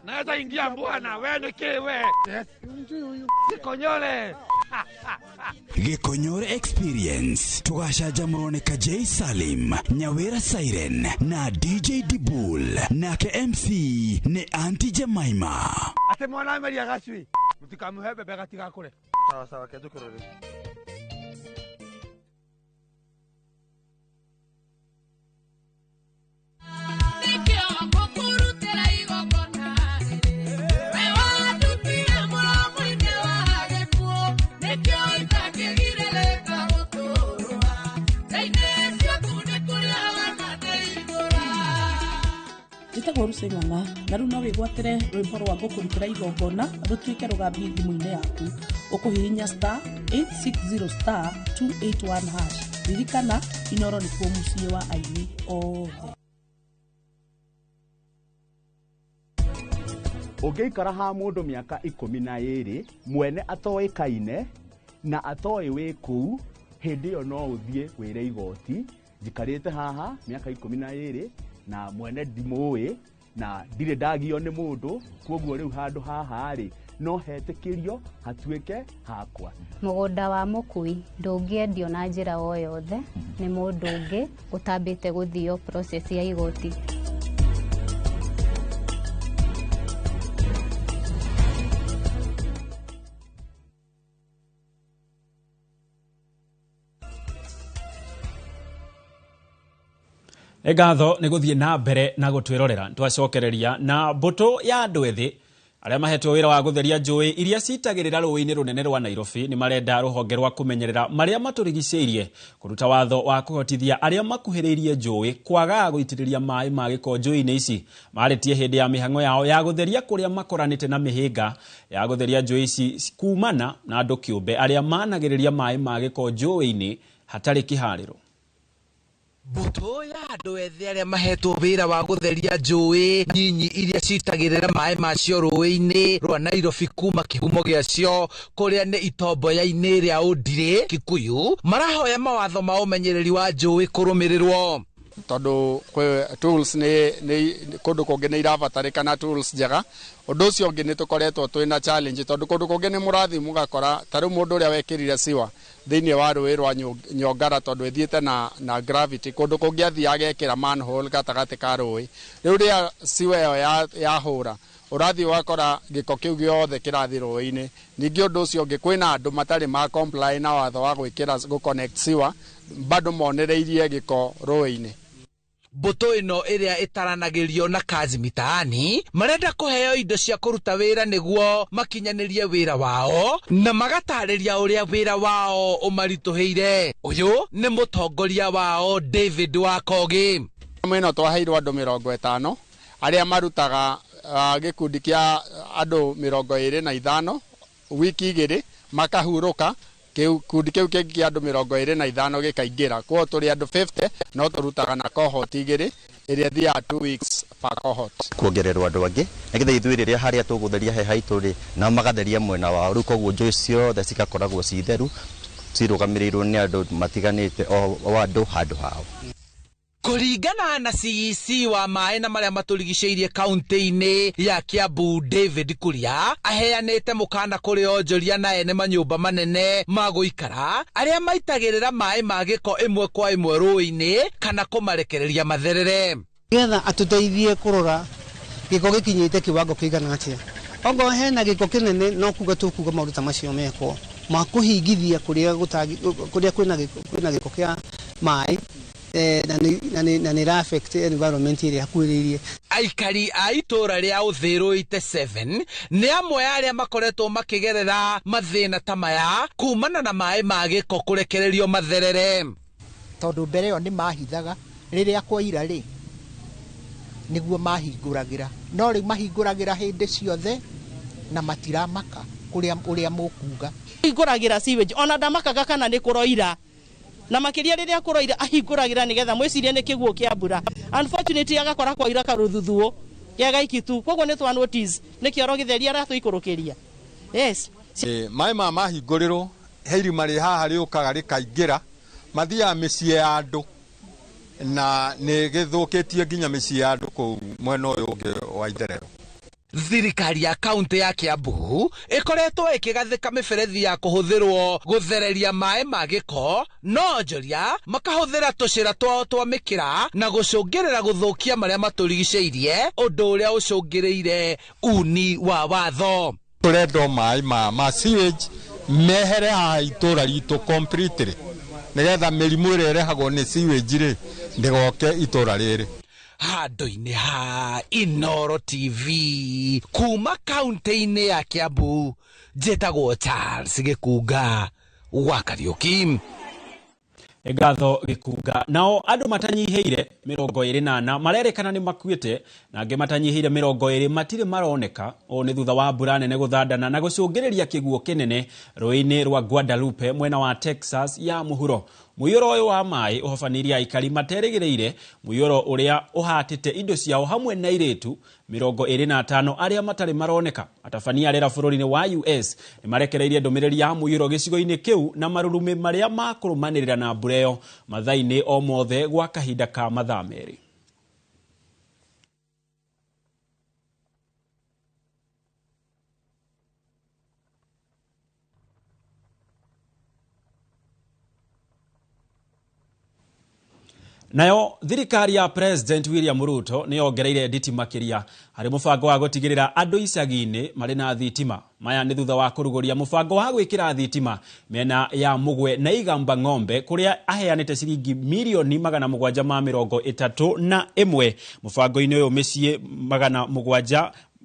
Naweza ingia bwana, wewe ni kiwe. Yes. Gikonyore. Gikonyore Experience tugacanjamũrwo nĩ Kajei Salim, Nyawira Siren na DJ Dibul, nake MC nĩ Auntie Jemima. Ate mwana ameria gacui. Mutikamuhe bebe gatigakure. Sawa sawa, kejukurore. Njĩtagwo Lucy Ng'ang'a na rĩu no wĩgwatĩre rwĩmbo rwa ngũkũrutĩra igongona rũtuĩke rũgambi thimũ-inĩ yaku. Ũkũhihinya star 860 star 281 hash. Ririkana, Inooro nĩkuo mũciĩ wa aini othe. Ũngĩikara ha mũndũ mĩaka 12 mwene atoĩkaine na atoĩ wĩ kũu, hĩndĩ ĩyo no ũthiĩ wĩre igoti njikarĩte haha mĩaka 12 na mwene ndimũĩ na ndirĩ ndagio nĩ mũndũ, koguo rĩu handũ haha rĩ no hetĩkĩrio hatuĩke hakwa. Mũgũnda wa mũkui ndũngĩendio na njĩra o yothe nĩ mũndũ ũngĩ ũtambĩte gũthio process ya igoti. Nĩ ngatho nĩ gũthiĩ na mbere na gũtwĩrorera. Twacokereria na mbũtũ ya andũ ethĩ arĩa mahetwo wĩra wa gũtheria njũĩ iria citagĩrĩra rũĩ-inĩ rũnene rwa Nairobi nĩ marenda rũhonge rwa kũmenyerera marĩa matũrigicĩirie kũruta watho wa kũhotithia arĩa makuhĩrĩirie njũĩ kwaga gũitĩrĩria maĩ ma gĩko njũĩ-inĩ ici. Marĩtie hĩndĩ ya mĩhang'o yao ya gũtheria kũrĩa makoranĩte na mĩhĩnga ya gũtheria njũĩ ici kumana na andũ kĩũmbe arĩa managĩrĩria maĩ ma gĩko njũĩ-inĩ hatarĩ kĩharĩro. Mbũtũ ya andũ ethĩ arĩa mahetwo wĩra wa gũtheria njũĩ nyinyi iria citagĩrĩra maĩ macio rũĩ-inĩ rwa Nairobi kuma kĩhumo gĩacio kũrĩa nĩ itomboya-inĩ rĩa Ũndirĩ Kikuyu marahoya mawatho ma ũmenyereri wa njũĩ kũrũmĩrĩrwo. Tondũ kwĩ tools nĩ kũndũ kũngĩ nĩ irabatarĩkana tools njega. Ũndũ ũcio ũngĩ nĩ tũkoretwo twĩna challenge tondũ kũndũ kũngĩ nĩ mũrathiĩ mũgakora ta rĩu mũndũ ũrĩa wekĩrire siwa thĩinĩ wa rũĩ rwa Nyongara tondũ ĩthiĩte na gravity, kũndũ kũngĩ athiĩ agekĩra manhole gatagatĩ ka rũĩ. Rĩu rĩrĩa siwa ĩyo yahũra ũrathiĩ ũgakora gĩko kĩu gĩothe kĩrathiĩ rũĩ-inĩ. Ningĩ ũndũ ũcio ũngĩ kwĩna andũ matarĩ ma comply na watho wa gwĩkĩra gũ connect siwa bado monereirie gĩko rũĩ-inĩ. Mbũtũ ĩno ĩrĩa ĩtaranagĩrio na kazi mitaani marenda kũheo indo cia kũruta wĩra nĩguo makinyanĩrie wĩra wao na magatarĩria ũrĩa wĩra wao ũmaritũhĩire. Ũyũ nĩ mũtongoria wao David Wakogi. Ĩno twaheirwo andũ 50 arĩa marutaga gĩkundi kĩa andũ 25 wiki 2 makahurũka, gĩkundi kĩu kĩngĩ kĩa andũ 25 gĩkaingĩra. Koguo tũrĩ andũ 50 no tũrutaga na cohort 2 ĩrĩa ĩthiaga 2 weeks per cohort. Kuongererwo andũ angĩ nĩgetha ithuĩ rĩrĩa harĩa tũgũtheria he haitũ rĩ nao magatheria mwena wao, rĩu koguo njũĩ ciothe cigakoragwo ci theru cirũgamĩrĩirwo nĩ andũ matiganĩte o andũ handũ hao. Kũringana na CEC wa maĩ na marĩa matũrigicĩirie kaunti-inĩ ya Kiambu David Kuria aheanĩte mũkana kũrĩ onjoria na ene manyũmba manene ma gũikara arĩa maitagĩrĩra maĩ ma gĩko ĩmwe kwa ĩmwe rũĩ-inĩ kana kũmarekereria matherere. Nĩgetha atũteithie kũrora gĩko gĩkinyĩte kiwango kĩigana atĩa. Ongorwo hena gĩko kĩnene no kuga tũkuga maũndũ ta macio mekwo ma kũhingithia kũrĩa kwĩna gĩko kĩa maĩ na nĩ ra affect environment ĩrĩa hakuhĩrĩirie. Aikari a itũra rĩa Ũthĩrũ 87 nĩ amwe arĩa makoretwo makĩgerera mathĩna ta maya kumana na maĩ ma gĩko kũrekererio matherere. Tondũ mbere ĩyo nĩ mahithaga rĩrĩa kwaira rĩ nĩguo mahingũragĩra, no rĩu mahingũragĩra hĩndĩ ciothe na matiramaka kũrĩa ũrĩa mũkuga. Hingũragĩra sewage ona ndamakaga kana nĩ kũroira na makiria rĩrĩa kũroira ahingũragĩra nĩgetha mwĩcirie nĩ kĩguũ kĩa mbura. Unfortunately agakora kwaira karũthuthuũ gĩa gaiki tu, koguo nĩ twa notice nĩ kĩoro gĩtheri aratũikũrũkĩria. Yes. Maĩ ma mahingũrĩrwo he irima rĩ haha rĩũkaga rĩkaingĩra mathiaga mĩciĩ ya andũ na nĩ gĩthũkĩtie nginya mĩciĩ ya andũ kũu mwena ũyũ ũngĩ wa itherero. Thirikari ya kaunti ya Kiambu ĩkoretwo ĩkĩgathĩka mĩberethi ya kũhũthĩrwo gũthereria maĩ ma gĩko no onjoria makahũthĩra tũcĩra twao twa mĩkĩra na gũcũngĩrĩra gũthũkia marĩa matũrigicĩirie, ũndũ ũrĩa ũcũngĩrĩire uni wa watho. Tũrenda maĩ ma sewage mehere haha itũra ritũ completely nĩgetha mĩrimũ ĩrĩa ĩrehagwo nĩ sewage rĩ ndĩgoke itũra rĩrĩ. Handũ-inĩ ha Inooro TV kuma kaunti-inĩ ya Kiambu njĩtagwo Charles Gĩkunga wa Kariũki. Ngatho Gĩkunga. Nao andũ matanyihĩire 24 marerĩkana nĩ makuĩte na angĩ matanyihĩire 20 matirĩ maroneka. Ũũ nĩ thutha wa mbura nene gũthandana na gũcũngĩrĩria kĩguũ kĩnene rũĩ-inĩ rwa Guadalupe mwena wa Texas ya mũhuro. Mũiyũro ũyũ wa maĩ ũhobanĩirie aikari materĩgĩrĩire, mũiyũro ũrĩa ũhatĩte indo ciao hamwe na airĩtu 25 arĩa matarĩ maroneka. Atabania arera bũrũri-inĩ wa US nĩ marekereirie ndũmĩrĩri ya mũiyũro gĩcigo-inĩ kĩu na marurumĩ marĩa makũrũmanĩrĩra na mbura ĩyo mathaa-inĩ o mothe gwa kahinda ka mathaa 2. Nayo thirikari ya President William Ruto nĩ yongereire nditi makĩria harĩ mũbango wa gũtigĩrĩra andũ icagi-inĩ marĩ na thitima. Maya nĩ thutha wa kũrugũria mũbango wa gwĩkĩra thitima mĩena ya Mũgwe na Igamba Ng'ombe kũrĩa aheanĩte ciringi mirioni 731. Mũbango-inĩ ũyũ mĩciĩ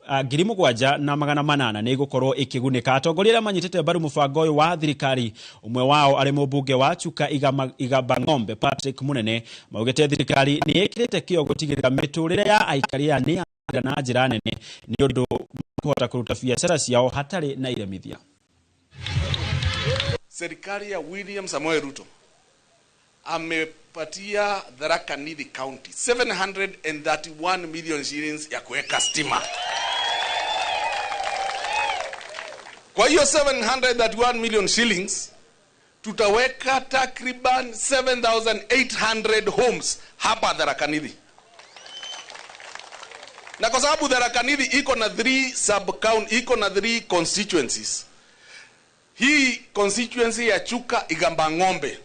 7,800 nĩ ĩgũkorwo ĩkĩgunĩka. Atongoria arĩa manyitĩte mbaru mũbango ũyũ wa thirikari, ũmwe wao arĩ mũmbunge wa Chuka Igamba Ng'ombe Patrick Munene, maugĩte thirikari nĩ ĩkĩrĩte kĩo gũtigĩrĩra mĩtũrĩre ya aikari aya nĩ yagĩra na njĩra nene nĩ ũndũ kũhota kũruta biacara ciao hatarĩ na iremithia. Serikali ya William Samoei Ruto amepatia Tharaka Nithi County 731 million shillings ya kuweka stima. Kwa hiyo 731 million shillings tutaweka takriban 7,800 homes hapa Tharaka Nithi. Na kwa sababu Tharaka Nithi iko na 3 sub-county, iko na 3 constituencies. Hii constituency ya Chuka Igamba Ng'ombe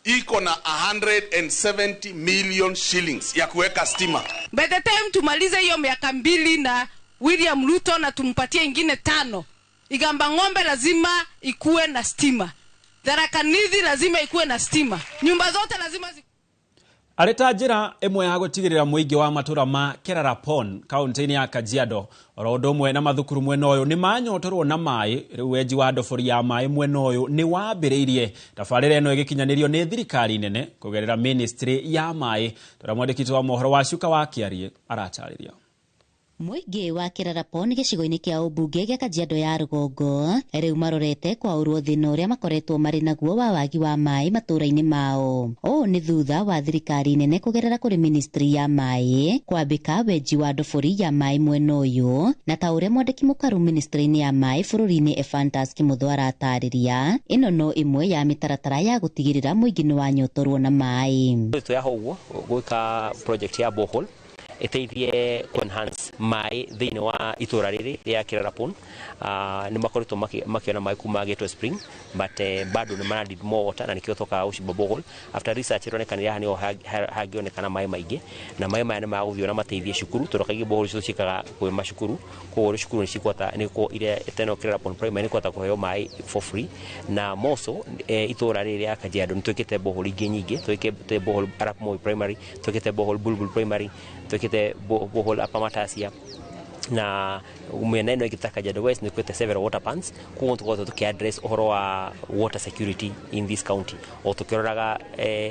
iko na 170 million shillings ya kuweka stima. By the time tumalize hiyo miaka 2 na William Ruto na tumpatie ingine 5, Igamba Ng'ombe lazima ikuwe na stima. Tharaka Nithi lazima ikuwe na stima. Nyumba zote lazima Areta njĩra ĩmwe ya gũtigĩrĩra mũingĩ wa matũra ma Kerarapon kaunti-inĩ ya Kajiado oro ũndũ ũmwe na mathukuru mwena ũyũ nĩ manyotorwo na maĩ. Rĩu wenji wa ndobori ya maĩ mwena ũyũ nĩ wambĩrĩirie. Tabarĩra ĩno ĩgĩkinyanĩrio nĩ thirikari nene kũgerera ministry ya maĩ. Tũrĩa mwandĩki wa mohoro wa Cuka wa Kĩarie aratarĩria. Mũingĩ wa Kerarapon gĩcigo-inĩ kĩa ũmbunge gĩa Kajiado ya rũgongo rĩu marorete kwaũrwo thĩna ũrĩa makoretwo marĩ naguo wa wagi wa maĩ matũũra-inĩ mao. Ũũ nĩ thutha wa thirikari nene kũgerera kũrĩ ministry ya maĩ kwambĩka wenji wa ndobori ya maĩ mwena ũyũ, na ta ũrĩa mwandĩki mũkaru ministry-inĩ ya maĩ bũrũri-inĩ Ephantus Kimotho aratarĩria, ĩno no ĩmwe ya mĩtaratara ya gũtigĩrĩra mũingĩ nĩ wanyotorwo na maĩ. Twĩhaha ũguo gwĩka project ya borehole iteithie ku enhance maĩ thĩinĩ wa itũra rĩrĩ rĩa Kerarapon. Nĩ makoretwo makĩona maĩ kuma Gateway Spring, but bado nĩ mara need more water na nĩkĩo tũkaga gũcimba borehole. After research ĩroneka haha nĩho hangĩonekana maĩ maingĩ, na maĩ maya nĩ magũthiĩ na mateithie cukuru tondũ kaingĩ borehole icio ciĩkaga kwĩ macukuru, koguo cukuru nĩ cikũhota nĩkuo iria teno Kerarapon Primary nĩ kũhota kũheo maĩ for free. Na moso itũra rĩrĩ rĩa Kajiado nĩ twĩkĩte borehole ingĩ nyingĩ, twĩkĩte borehole Arap Moi Primary, twĩkĩte borehole Bulbul Primary, twĩkĩte borehole Upper Matasia, na mwena ĩno ĩngĩ ta Kajiado West nĩ kwĩte several water pans. Koguo tũkoragwo tũkĩ address ũhoro wa water security in this county o tũkĩroraga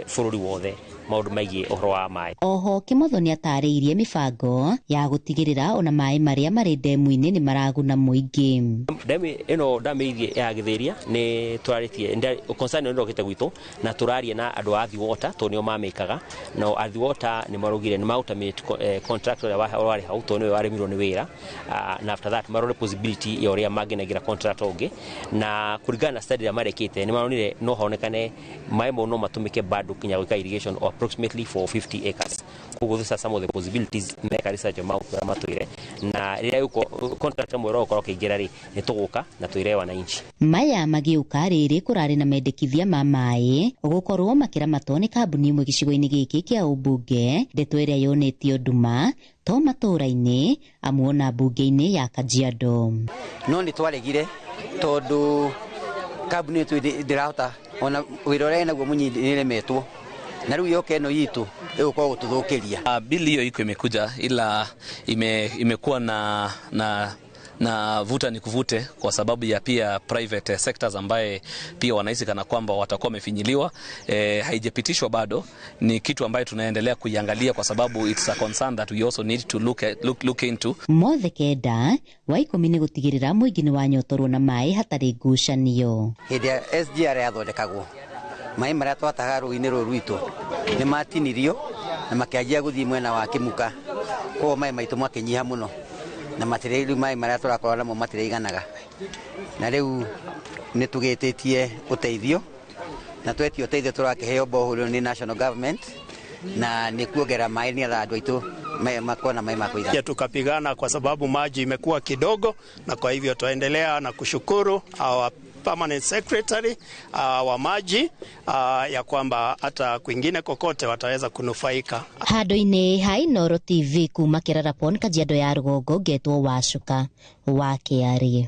bũrũri wothe maũndũ megiĩ ũhoro wa maĩ. Oho Kimotho nĩ atarĩirie mĩbango ya gũtigĩrĩra ona maĩ marĩa marĩ ndemu-inĩ nĩ maraguna mũingĩ. Ndemu ĩno ndamu ĩgiĩ ya Gĩthĩria nĩ tũrarĩtie concern ĩno ĩrokĩte gwitũ na tũraria na andũ a Athi Water tondũ nĩo mamĩkaga, na Athi Water nĩ maraugire nĩ ma contract ũrĩa warĩ hau tondũ nĩwe waremirwo nĩ wĩra, na after that marore possibility ya ũrĩa mangĩnengera contract ũngĩ, na kũringana na study ĩrĩa marekĩte nĩ maronire no honekane maĩ mau no matũmĩke bado kinya gwĩka irrigation or approximately for 50 acres. Koguo these are some of the possibilities meka research mau kũrĩa matwĩre, na rĩrĩa contract mwerũ ũkorwo ũkĩingĩra rĩ nĩ tũgũka na twĩre wananchi. Maya magĩũka rĩrĩ kũrarĩ na mendekithia ma maĩ gũkorwo makĩramatwo nĩ kambuni ĩmwe gĩcigo-inĩ gĩkĩ kĩa ũmbunge, ndeto ĩrĩa yonetio nduma to matũũra-inĩ amuona mbunge-inĩ ya Kajiado. No nĩ twaregire tondũ kambuni ĩtu ndĩrahota ona wĩra ũrĩa ĩnaguo mũnyinyi nĩremetwo na rĩu yoka ĩno itũ ĩgũkorwo gũtũthũkĩria. Bili hiyo iko imekuja ila imekuwa na vuta ni kuvute kwa sababu ya pia private sectors ambaye pia wanahisi kana kwamba watakuwa wamefinyiliwa. Haijapitishwa bado, ni kitu ambaye tunaendelea kuiangalia kwa sababu it's a concern that we also need to look into. Mothe kenda wa 10 nĩ gũtigĩrĩra mũingĩ nĩ wanyotorwo na maĩ hatarĩ ngucanio. Hĩndĩ ya SGR yathondekagwo Maĩ marĩa twatahaga rũĩ-inĩ rũrũ rwitũ nĩ matinirio na makĩanjia gũthiĩ mwena wa Kĩmuka, koguo maĩ maitũ makĩnyiha mũno na matirĩ rĩu maĩ marĩa tũrakorwo namo matirĩiganaga, na rĩu nĩ tũgĩtĩtie ũteithio na twetia ũteithio tũrakĩheo borehole nĩ national government na nĩ kuongerera maĩ nĩgetha andũ aitũ makorwo na maĩ ma kũigana. Tukapigana kwa sababu maji imekuwa kidogo, na kwa hivyo tuendelea na kushukuru our permanent secretary wa maji ya kwamba hata kwingine kokote wataweza kunufaika. Handũ-inĩ ha Inooro TV kuma Kĩrarapon, Kajiado ya rũgongo, ngetwo Wacuka wa Kĩarie.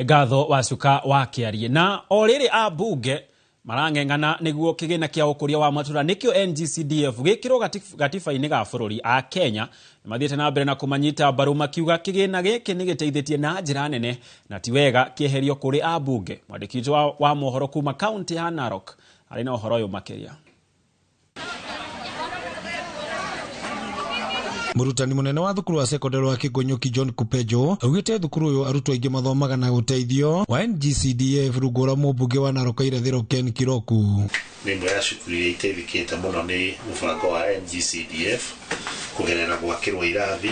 Ngatho Wacuka wa Kĩarie. Na o rĩrĩ ambunge marang'eng'ana nĩguo kĩgĩna kĩa ũkũria wa matũra nĩkĩo NGCDF gĩkĩrwo gatiba-inĩ ga bũrũri. A Kenya nĩmathiĩte na mbere na kũmanyita mbaru makiuga kĩgĩna gĩkĩ nĩgĩteithĩtie na njĩra nene na ti wega kĩeherio kũrĩ ambunge. Mwandĩki witũ wa mohoro kuma kaunti ya Narok arĩ na ũhoro ũyũ makĩria. Mũrutani mũnene wa thukuru wa sekondari wa Kĩngũnyũki John Kupejo augĩte thukuru ũyũ arutwo aingĩ mathomaga na ũteithio wa NGCDF rungu rwa mũmbunge wa Narok Irathĩro Ken Kiroku. Nĩ ĩmwe ya cukuru iria iteithĩkĩte mũno nĩ mũbango wa NGCDF kũgerera gwakĩrwo irathi,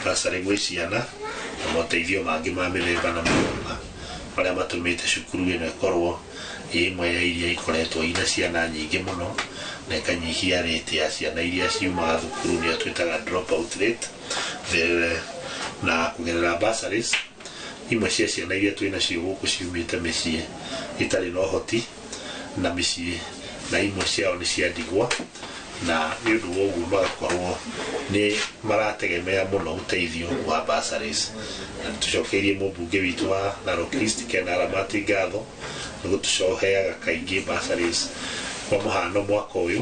bursary gwĩ ciana na moteithio mangĩ ma mĩthemba na mĩthemba marĩa matũmĩte cukuru ĩno ĩkorwo ĩ ĩmwe ya iria ikoretwo ina ciana nyingĩ mũno na ĩkanyihia rate ya ciana iria ciumaga thukuru nĩyo twĩtaga drop out rate. Na kũgerera bursaries imwe cia ciana iria twĩnacio gũkũ ciumĩte mĩciĩ ĩtarĩ na ũhoti na mĩciĩ na imwe ciao nĩ cia ndigwa, na nĩ ũndũ wa ũguo magakorwo nĩ marategemea mũno ũteithio wa bursaries. Na tũcokeirie mũmbunge witũ wa Narok East Ken Aramati ngatho nĩ gũtũcoheaga kaingĩ bursaries. Kwa mũhano mwaka ũyũ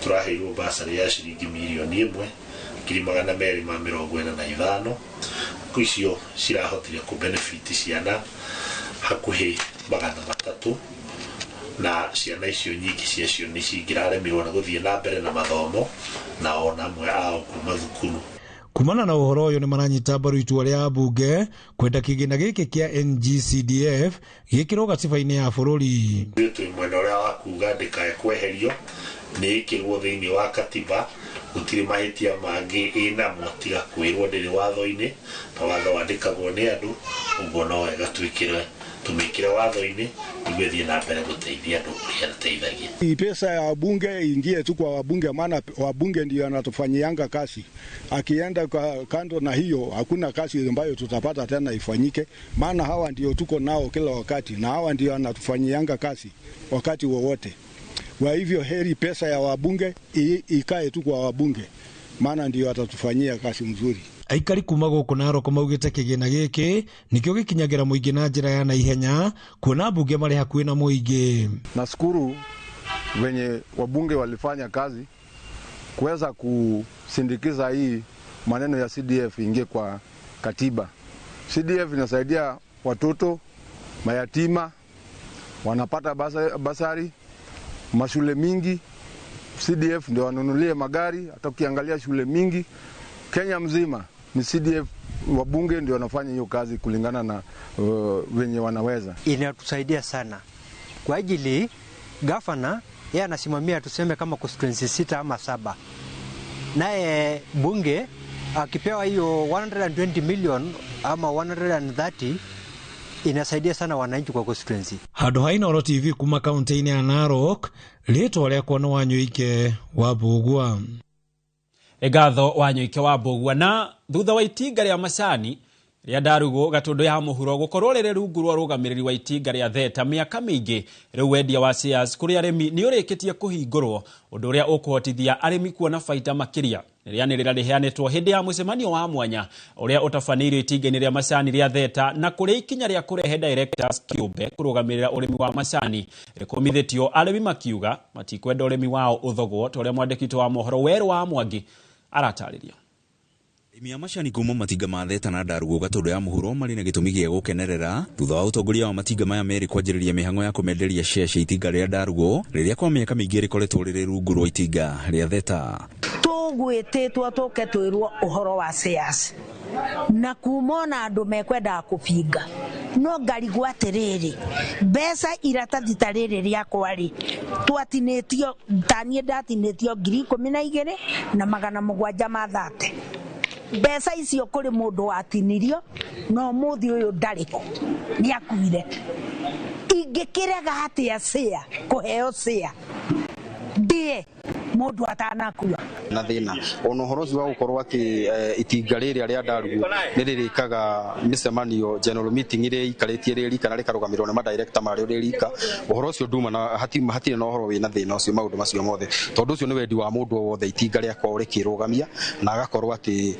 tũraheirwo bursary ya ciringi mirioni 1,245. Icio cirahotire kũ benefit ciana hakuhĩ 300, na ciana icio nyingĩ ciacio nĩ cingĩraremirwo nĩ gũthiĩ na mbere na mathomo na ona amwe ao kuma thukuru. Kumana na ũhoro ũyũ nĩ maranyita mbaru itua rĩa ambunge kwenda kĩgĩna gĩkĩ kĩa NGCDF gĩkĩrwo gatiba-inĩ ya bũrũri. Ithuĩ twĩ mwena ũrĩa wa kuga ndĩkae kweherio, nĩ ĩkĩrwo thĩinĩ wa katiba, gũtirĩ mahĩtia mangĩ ĩnamo tiga kwĩrwo ndĩrĩ watho-inĩ, na watho wandĩkagwo nĩ andũ, ũguo no wega twĩkĩre tũmĩkĩre watho-inĩ nĩguo ĩthiĩ na mbere gũteithia andũ ũrĩa ĩteithagia. Hii pesa ya wabunge ingie tu kwa wabunge, maana wabunge ndio wanatufanyianga kazi. Akienda kando na hiyo hakuna kazi ambayo tutapata tena ifanyike, maana hawa ndio tuko nao kila wakati na hawa ndio wanatufanyianga kazi wakati wowote. Kwa hivyo heri pesa ya wabunge ikae tu kwa wabunge, maana ndio watatufanyia kazi mzuri. Aikari kuma gũkũ Narok maugĩte kĩgĩna gĩkĩ nĩkĩo gĩkinyagĩra mũingĩ na njĩra ya naihenya kuona mbunge marĩ hakuhĩ na mũingĩ. Nashukuru wenye wabunge walifanya kazi kuweza kusindikiza hii maneno ya CDF ingie kwa katiba. CDF inasaidia watoto mayatima wanapata basari, mashule mingi CDF ndio wanunulie magari. Hata ukiangalia shule mingi Kenya mzima ni CDF, wabunge ndio wanafanya hiyo kazi kulingana na wenye wanaweza. Inatusaidia sana kwa ajili gavana yeye anasimamia tuseme kama constituency 6 ama 7, naye bunge akipewa hiyo 120 million ama 130 inasaidia sana wananchi kwa constituency. Handũ ha Inooro TV kuma kaunti-inĩ ya Narok, rĩtwa rĩakwa nĩ Wanyũike wa Mbũgua. Ngatho Wanyũike wa Mbũgua. Na thutha wa itinga rĩa macani rĩa Ndarugo Gatũndũ ya mũhuro gũkorwo rĩrĩ rungu rwa rũgamĩrĩri wa itinga rĩa Theta mĩaka mĩingĩ, rĩu wendia wa shares kũrĩ arĩmi nĩ ũrĩkĩtie kũhingũrwo, ũndũ ũrĩa ũkũhotithia arĩmi kuona baita makĩria. Rĩanĩrĩra rĩheanĩtwo hĩndĩ ya mũcemanio wa mwanya ũrĩa ũtabanĩirio itinga-inĩ rĩa macani rĩa Theta na kũrĩ ikinya rĩa kũrehe directors kĩũmbe kũrũgamĩrĩra ũrĩmi wa macani rĩkũmithĩtio, arĩmi makiuga matikwenda ũrĩmi wao ũthogwo, ta ũrĩa mwandĩki witũ wa mohoro Werũ wa Mwangi aratarĩria. Arĩmi a macani kuma matinga ma Theta na Ndarugo Gatũndũ ya mũhuro marĩ na gĩtũmi gĩa gũkenerera thutha wa ũtongoria wa matinga maya merĩ kwanjĩrĩria mĩhang'o ya kũmenderia share cia itinga rĩa Ndarugo rĩrĩa kwa mĩaka mĩingĩ rĩkoretwo rĩrĩ rungu rwa itinga rĩa Theta. Tũgwĩtĩtwo tũke twĩrwo ũhoro wa shares na kuma ona andũ mekwendaga kũbinga No ngarigwo atĩrĩrĩ, mbeca iratathi ta rĩrĩ rĩakwa rĩ, twatinĩtio taniĩ ndatinĩtio 12,730. Mbeca icio kũrĩ mũndũ watinirio no mũthĩ ũyũ ndarĩ ho, nĩ akuire. Ingĩkĩrega atĩa share kũheo share ndĩe mũndũ atanakua? Na thina ona ũhoro ũcio wa gũkorwo atĩ itinga rĩrĩa rĩa Ndarugu nĩ rĩrĩkaga mĩcemanio general meeting ĩrĩa ikarĩtie rĩ rika na rĩkarũgamĩrĩrwo nĩ madirector marĩo rĩ rika, ũhoro ũcio nduma na hatirĩ na ũhoro wĩna thĩna ũcio maũndũ macio mothe, tondũ ũcio nĩ wendi wa mũndũ o wothe itinga rĩakorwo rĩkĩrũgamia na agakorwo atĩ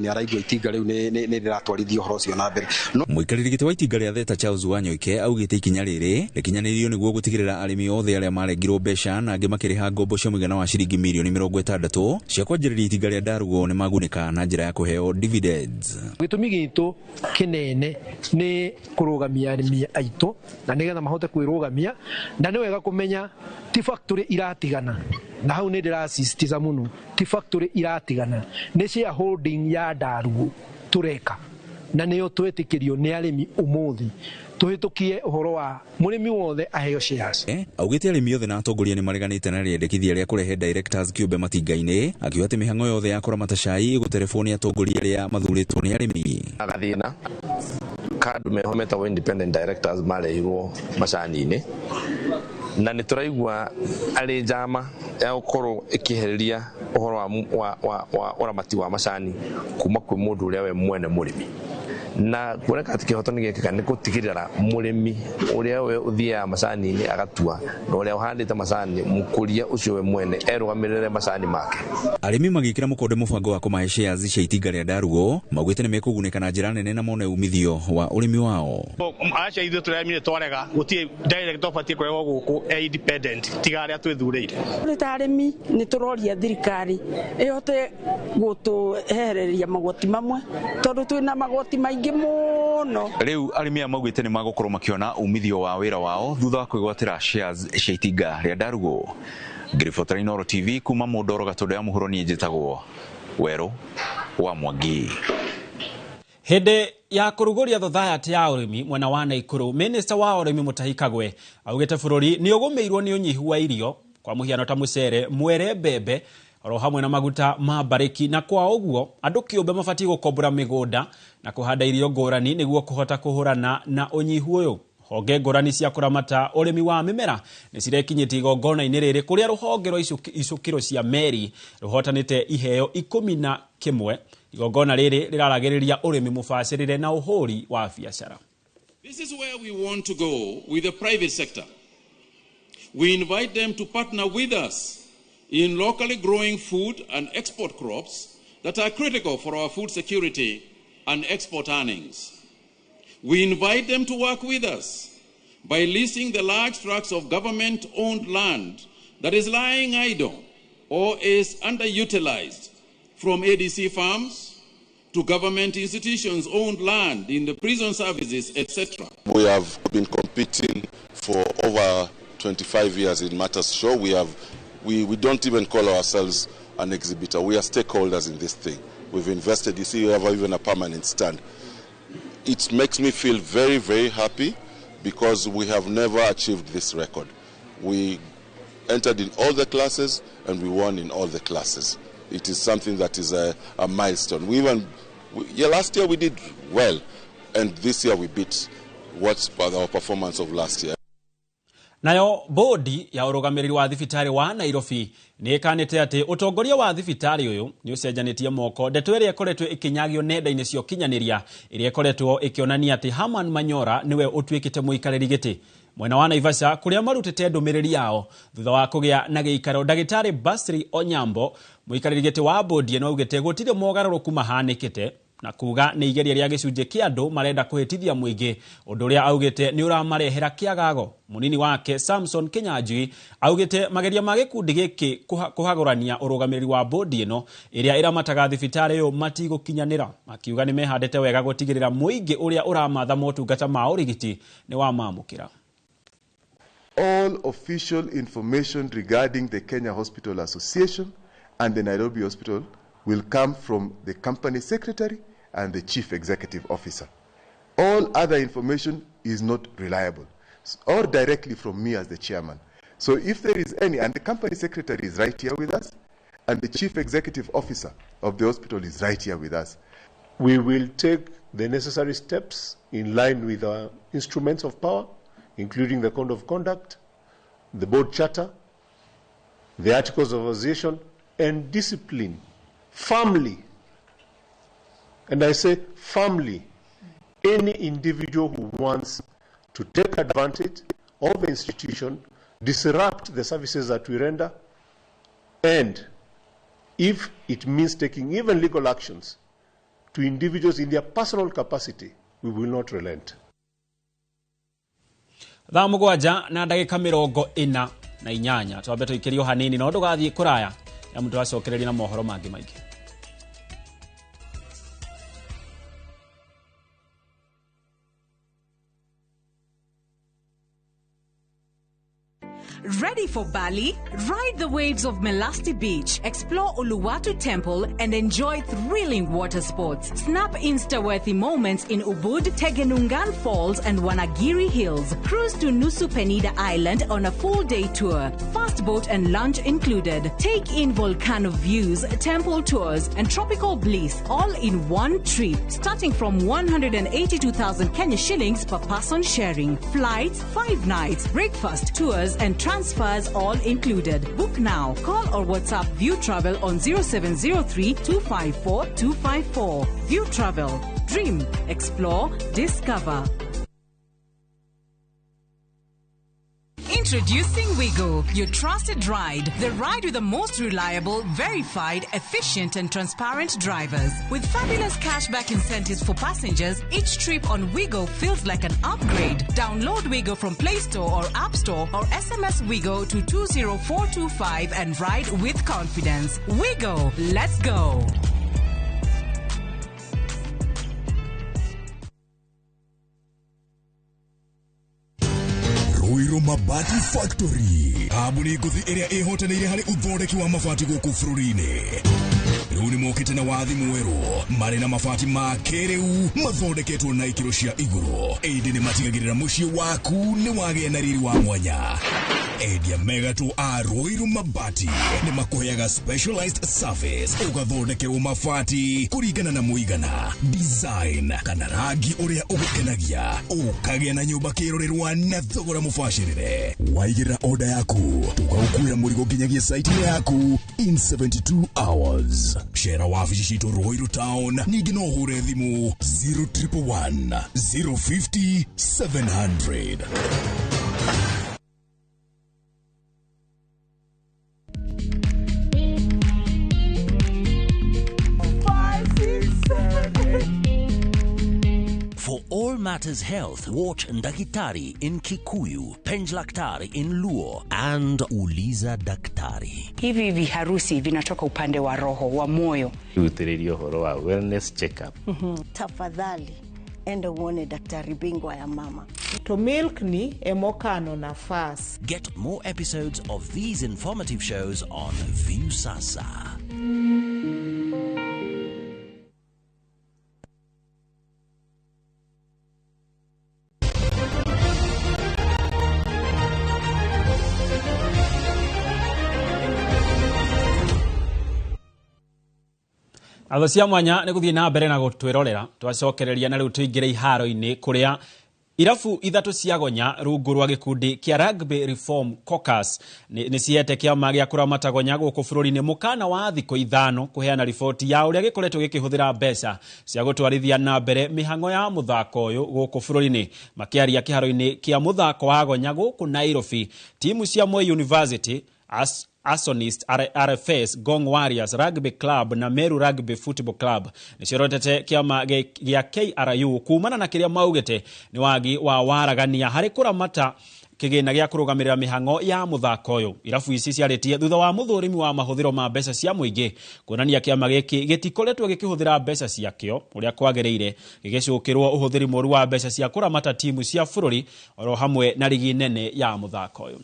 nĩ araigua itinga rĩu nĩ rĩratwarithia ũhoro ũcio na mbere. Mũikarĩri gĩtĩ wa itinga rĩa Theta Charles Wanyoike augĩte ikinya rĩrĩ rĩkinyanĩirio nĩguo gũtigĩrĩra arĩmi othe arĩa marengirwo mbeca na angĩ makĩrĩha ngombo cia mũigana wa ciringi mirioni 60 cia kwanjĩrĩria itinga rĩa Ndarugu nĩ magunĩka na njĩra ya kũheo dividends. Gĩtũmi gitũ kĩnene nĩ kũrũgamia arĩmi aitũ na nĩgetha mahote kwĩrũgamia, na nĩ wega kũmenya ti factory iratigana, na hau nĩ ndĩrasisitiza mũno, ti factory iratigana, nĩ shareholding ya Ndarugu tũreka na nĩyo twetĩkĩrio nĩ arĩmi ũmũthĩ tũhĩtũkie ũhoro wa mũrĩmi wothe aheo shares. Augĩte arĩmi othe na atongoria nĩ mareganĩte na rĩendekithia rĩa kũrehe directors kĩũmbe matinga-inĩ, akiuga atĩ mĩhang'o yothe ya kũramata cai ĩgũterebwo nĩ atongoria arĩa mathurĩtwo nĩ arĩmi. Gathĩna ka andũ meho metagwo independent directors marehirwo macani-inĩ, na nĩ tũraigua arĩ njama ya gũkorwo ĩkĩehereria ũhoro wa ũramati wa macani kuma kwĩ mũndũ ũrĩa we mwene mũrĩmi, na kuoneka atĩ kĩhoto nĩ gĩekĩka nĩ gũtigĩrĩra mũrĩmi ũrĩa we ũthiaga macani-inĩ agatua na ũrĩa ũhandĩte macani mũkũria ũcio we mwene erũgamĩrĩre macani make. Arĩmi magĩkĩra mũkonde mũbango wa kũmahe shares cia itinga rĩa Ndarugu maugĩte nĩ mekũgunĩka na njĩra nene na mone umithio wa ũrĩmi wao. Aca ithuĩ tũrarĩmire twarega gũtirĩ director ũbatiĩ kũrehwo gũkũ e independent tiga arĩa twĩthurĩire. Tũrĩ ta arĩmi nĩ tũroria thirikari ĩhote gũtũhereria magoti mamwe tondũ twĩna magoti maingĩ mũno. Rĩu arĩmi aya maugĩte nĩ magũkorwo makĩona umithio wa wĩra wao thutha wa kwĩgwatĩra shares cia itinga rĩa Ndarugu. Ngĩribotera Inooro TV kuma Mũndoro Gatũndũ ya Mũhuro, niĩ njĩtagwo Werũ wa Mwangi. Hĩndĩ ya kũrugũria thothaitĩ ya ũrĩmi mwena wa Naikuru, minista wa ũrĩmi Mutahi Kagwe augĩte bũrũri nĩ ũgũmĩirwo nĩ ũnyihu wa irio kwa mũhiano ta mũcere, mwere, mbembe oro hamwe na maguta ma mbarĩki, na kwa ũguo andũ kĩũmbe mabatiĩ gũkombora mĩgũnda na kũhanda irio ngũrani nĩguo kũhota kũhũrana na ũnyihu ũyũ. Honge ngũrani cia kũramata ũrĩmi wa mĩmera nĩ cirekinyĩtie igongona-inĩ rĩrĩ kũrĩa rũhonge rwa icukĩro cia meri rũhotanĩte iheo 11. Igongona rĩrĩ rĩraragĩrĩria ũrĩmi mũbacĩrĩre na ũhũri wa biacara. This is where we want to go with the private sector. We invite them to partner with us in locally growing food and export crops that are critical for our food security and export earnings. We invite them to work with us by leasing the large tracts of government-owned land that is lying idle or is underutilized, from ADC farms to government institutions owned land in the prison services, etc. We have been competing for over 25 years in Matters Show. We don't even call ourselves an exhibitor. We are stakeholders in this thing. We've invested, you see, we have even a permanent stand. It makes me feel very, very happy because we have never achieved this record. We entered in all the classes and we won in all the classes. It is something that is a milestone. Last year we did well, and this year we beat what's our performance of last year. Nayo bodi ya ũrũgamĩrĩri wa thibitarĩ wa Nairobi nĩ ĩkanĩte atĩ ũtongoria wa thibitarĩ ũyũ nĩ ũcenjanĩtie moko, ndeto ĩrĩa ĩkoretwo ĩkĩnyagio nenda-inĩ cia ũkinyanĩria ĩrĩa ĩkoretwo ĩkĩonania atĩ Herman Manyora nĩwe ũtuĩkĩte mũikarĩri gĩtĩ mwena wa Naivasha kũrĩa marutĩte ndũmĩrĩri yao thutha wa kũgĩa na gĩikaro. Ndagĩtarĩ Basri Onyambo mũikarĩri gĩtĩ wa bodi ĩno augĩte gũtirĩ mogarũrũku mahanĩkĩte na kuga nĩ igeria rĩa gĩcunjĩ kĩa andũ marenda kũhĩtithia mũingĩ, ũndũ ũrĩa augĩte nĩ ũramarehera kĩagago. Mũnini wake Samson Kinyanjui augĩte mageria ma gĩkundi gĩkĩ kũhagũrania ũrũgamĩrĩri wa bodi ĩno ĩrĩa ĩramataga thibitarĩ ũyũ matigũkinyanĩra, akiuga nĩ mehandĩte wega gũtigĩrĩra mũingĩ ũrĩa ũramatha motungata ma ũrigiti nĩ wamamũkĩra. All official information regarding the Kenya Hospital Association and the Nairobi Hospital will come from the company secretary and the chief executive officer. All other information is not reliable, or directly from me as the chairman. So if there is any, and the company secretary is right here with us, and the chief executive officer of the hospital is right here with us. We will take the necessary steps in line with our instruments of power, including the code of conduct, the board charter, the articles of association, and discipline firmly. And I say firmly, any individual who wants to take advantage of the institution, disrupt the services that we render, and if it means taking even legal actions to individuals in their personal capacity, we will not relent. Thaa 7 na ndagĩka 48 twambe tũikĩrio hanini no ndũgathiĩ kũraya ya mũndũ acokereria na mohoro mangĩ maingĩ. Ready for Bali? Ride the waves of Melasti Beach, explore Uluwatu Temple, and enjoy thrilling water sports. Snap Insta-worthy moments in Ubud, Tegenungan Falls, and Wanagiri Hills. Cruise to Nusa Penida Island on a full-day tour. Fast boat and lunch included. Take in volcano views, temple tours, and tropical bliss all in one trip. Starting from 182,000 Kenya shillings per person sharing. Flights, 5 nights, breakfast, tours, and transfers all included. Book now. Call or WhatsApp View Travel on 0703 254 254. View Travel. Dream, explore, discover. Introducing Wigo, your trusted ride. The ride with the most reliable, verified, efficient and transparent drivers. With fabulous cashback incentives for passengers, each trip on Wigo feels like an upgrade. Download Wigo from Play Store or App Store or SMS Wigo to 20425 and ride with confidence. Wigo, let's go. Ruiru Mabati Factory kambuni ngũthi ĩrĩa ĩhotanĩire harĩ ũthondeki wa mabati gũkũ bũrũri-inĩ. Rĩu nĩmokĩte na wathi mwerũ marĩ na mabati ma kĩrĩu mathondeketwo na ikĩro cia igũrũ, ĩndĩ nĩmatigagĩrĩra mũciĩ waku nĩ wagĩa na riri wa mwanya. Endia megatũ a Ruiru Mabati nĩmakũheaga specialized service ũgathondekerwo mabati kũringana na mũigana, design kana rangi ũrĩa ũgũkenagia, ũkagĩa na nyũmba kĩrorerwa na thogora mũbacĩrĩre. Waigĩrĩra order yaku tũgagũkuĩra mũrigo nginyagia site-inĩ yaku in 72 hours. Cera wabici citũ Ruiru Town, ningĩ no ũhũre thimũ 0111 050 700. For all matters health, watch Ndakitari in Kikuyu, Penjlaktari in Luo, and Uliza Daktari. Hivi viharusi vinatoka upande wa roho, wa moyo. Utiririo horo wa wellness check-up. Tafadhali, enda uone daktari bingwa ya mama. To milk ni emokano nafas. Get more episodes of these informative shows on Viusasa. Atho cia mwanya nĩ gũthiĩ na mbere na gũtwĩrorera twacokereria na rĩu tũingĩre iharo-inĩ kũrĩa irabu ithatũ cia gonya rungu rwa gĩkundi kĩa Rugby Reform Caucus nĩ ciete kĩama gĩa kũramata gonya gũkũ bũrũri-inĩ mũkana wa thikũ 5 kũheana riboti ya ũrĩa gĩkoretwo gĩkĩhũthĩra mbeca cia gũtwarithia na mbere mĩhang'o ya mũthako ũyũ gũkũ bũrũri-inĩ. Makĩaria kĩharo-inĩ kĩa mũthako wa gonya gũkũ Nairobi, timu cia Moi University, Asonist, RFS, Gong Warriors Rugby Club na Meru Rugby Football Club nĩciorotete kĩama gĩa KRU kumana na kĩrĩa maugĩte nĩ wagi wa waragania harĩ kũramata kĩgĩna gĩa kũrũgamĩrĩra mĩhang'o ya mũthako ũyũ. Irabu ici ciarĩtie thutha wa mũthũrimi wa mahũthĩro ma mbeca cia mũingĩ kuonania kĩama gĩkĩ gĩtikoretwo gĩkĩhũthĩra mbeca ciakĩo ũrĩa kwagĩrĩire, gĩgĩcũkĩrwo ũhũthĩri mũru wa mbeca cia kũramata timu cia bũrũri oro hamwe na rigi nene ya mũthako ũyũ.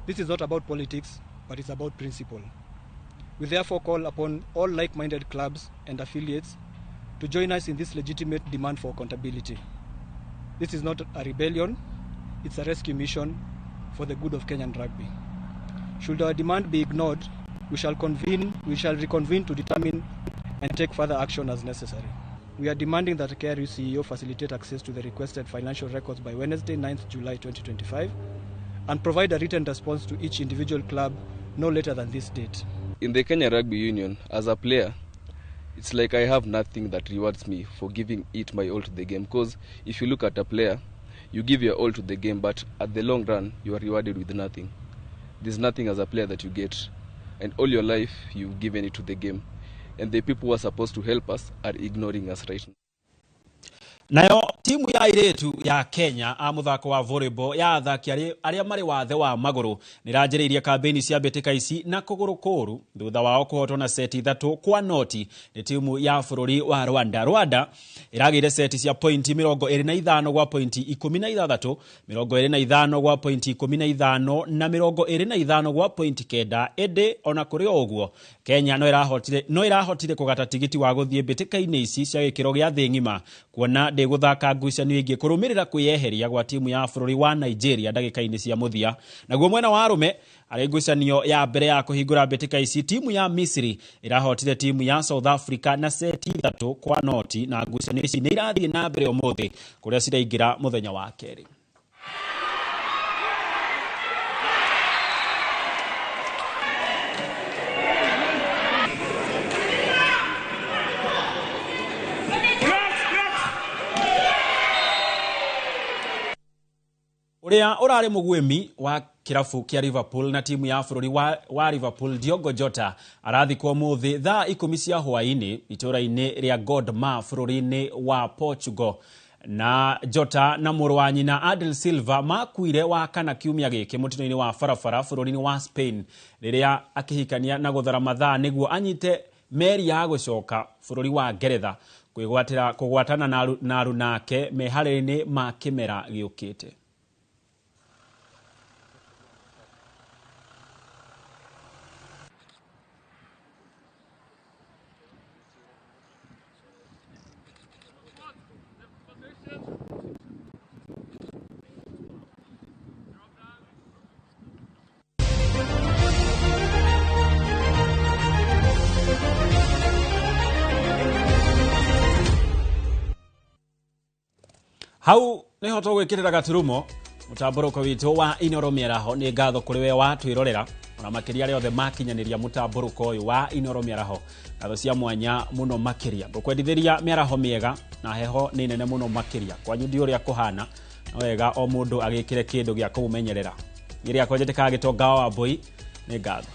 This is not about politics. but it's about principle. We therefore call upon all like-minded clubs and affiliates to join us in this legitimate demand for accountability. This is not a rebellion, it's a rescue mission for the good of Kenyan rugby. Should our demand be ignored, we shall reconvene to determine and take further action as necessary. We are demanding that KRU CEO facilitate access to the requested financial records by Wednesday, 9th July 2025, and provide a written response to each individual club no later than this date. In the Kenya Rugby Union, as a player, it's like I have nothing that rewards me for giving it my all to the game. Because if you look at a player, you give your all to the game, but at the long run, you are rewarded with nothing. There's nothing as a player that you get. And all your life, you've given it to the game. And the people who are supposed to help us are ignoring us right now. Nayo timu ya airĩtu ya Kenya a mũthako wa volleyball ya athaki arĩa marĩ wathe wa magũrũ nĩranjĩrĩirie kambĩini cia mbĩtĩka ici na kũgũrũ kũũru thutha wao kũhotwo na seti 3-0 nĩ timu ya bũrũri wa Rwanda. Rwanda ĩragĩire seti cia pointi 25 gwa pointi 16, 25 gwa pointi 15 na 25 gwa pointi 9. Ĩndĩ ona kũrĩ o ũguo Kenya no ĩrahotire kũgata tigiti wa gũthiĩ mbĩtĩka-inĩ ici cia gĩkĩro gĩa thĩ ng'ima kuona ndĩgũthaka ngucanio ingĩ kũrũmĩrĩra kwĩyeheria gwa timu ya bũrũri wa Nigeria ndagĩka-inĩ cia mũthia. Naguo mwena wa arũme arĩ ngucanio ya mbere ya kũhingũra mbĩtĩka ici timu ya Misri ĩrahotire timu ya South Africa na seti 3-0 na ngucanio ici nĩ irathiĩ na mbere ũmũthĩ kũrĩa ciraingĩra mũthenya wa kerĩ. Uria urari mugwimi wa kirabu kia Liverpool na timu ya bũrũri wa Liverpool Diogo Jota arathikwo mũthĩ thaa 10 cia hwaĩ-inĩ itũra-inĩ rĩa Gondomar bũrũri-inĩ wa Portugal. Na Jota na mũrũ wa nyina Adel Silva makuire wa kana kiumia gĩkĩ mũtino-inĩ wa barabara bũrũri-inĩ wa Spain rĩrĩa akĩhikania na gũthara mathaa nĩguo anyite meri ya gũcoka bũrũri wa Ngeretha kwĩgwatĩra kũgwatana na arunake meharĩrĩ-inĩ ma kĩmera gĩũkĩte. Hau niho tũgwĩkĩrĩra gaturumo mũtambũrũko witũ wa Inoro Mĩaraho. Nĩ ngatho kũrĩ we watwĩrorera ona makĩria arĩa othe makinyanĩria mũtambũrũko ũyũ wa Inoro Mĩaraho. Ngatho cia mwanya mũno makĩria ngũkwendithĩria mĩaraho mĩega na heho nĩ nene mũno makĩria kwanyu ndi ũrĩa kũhana no wega o mũndũ agĩkĩre kĩndũ gĩa kũmũmenyerera. Niĩ rĩakwa njĩtĩkaga Gĩtonga wa Wambũi. Nĩ ngatho.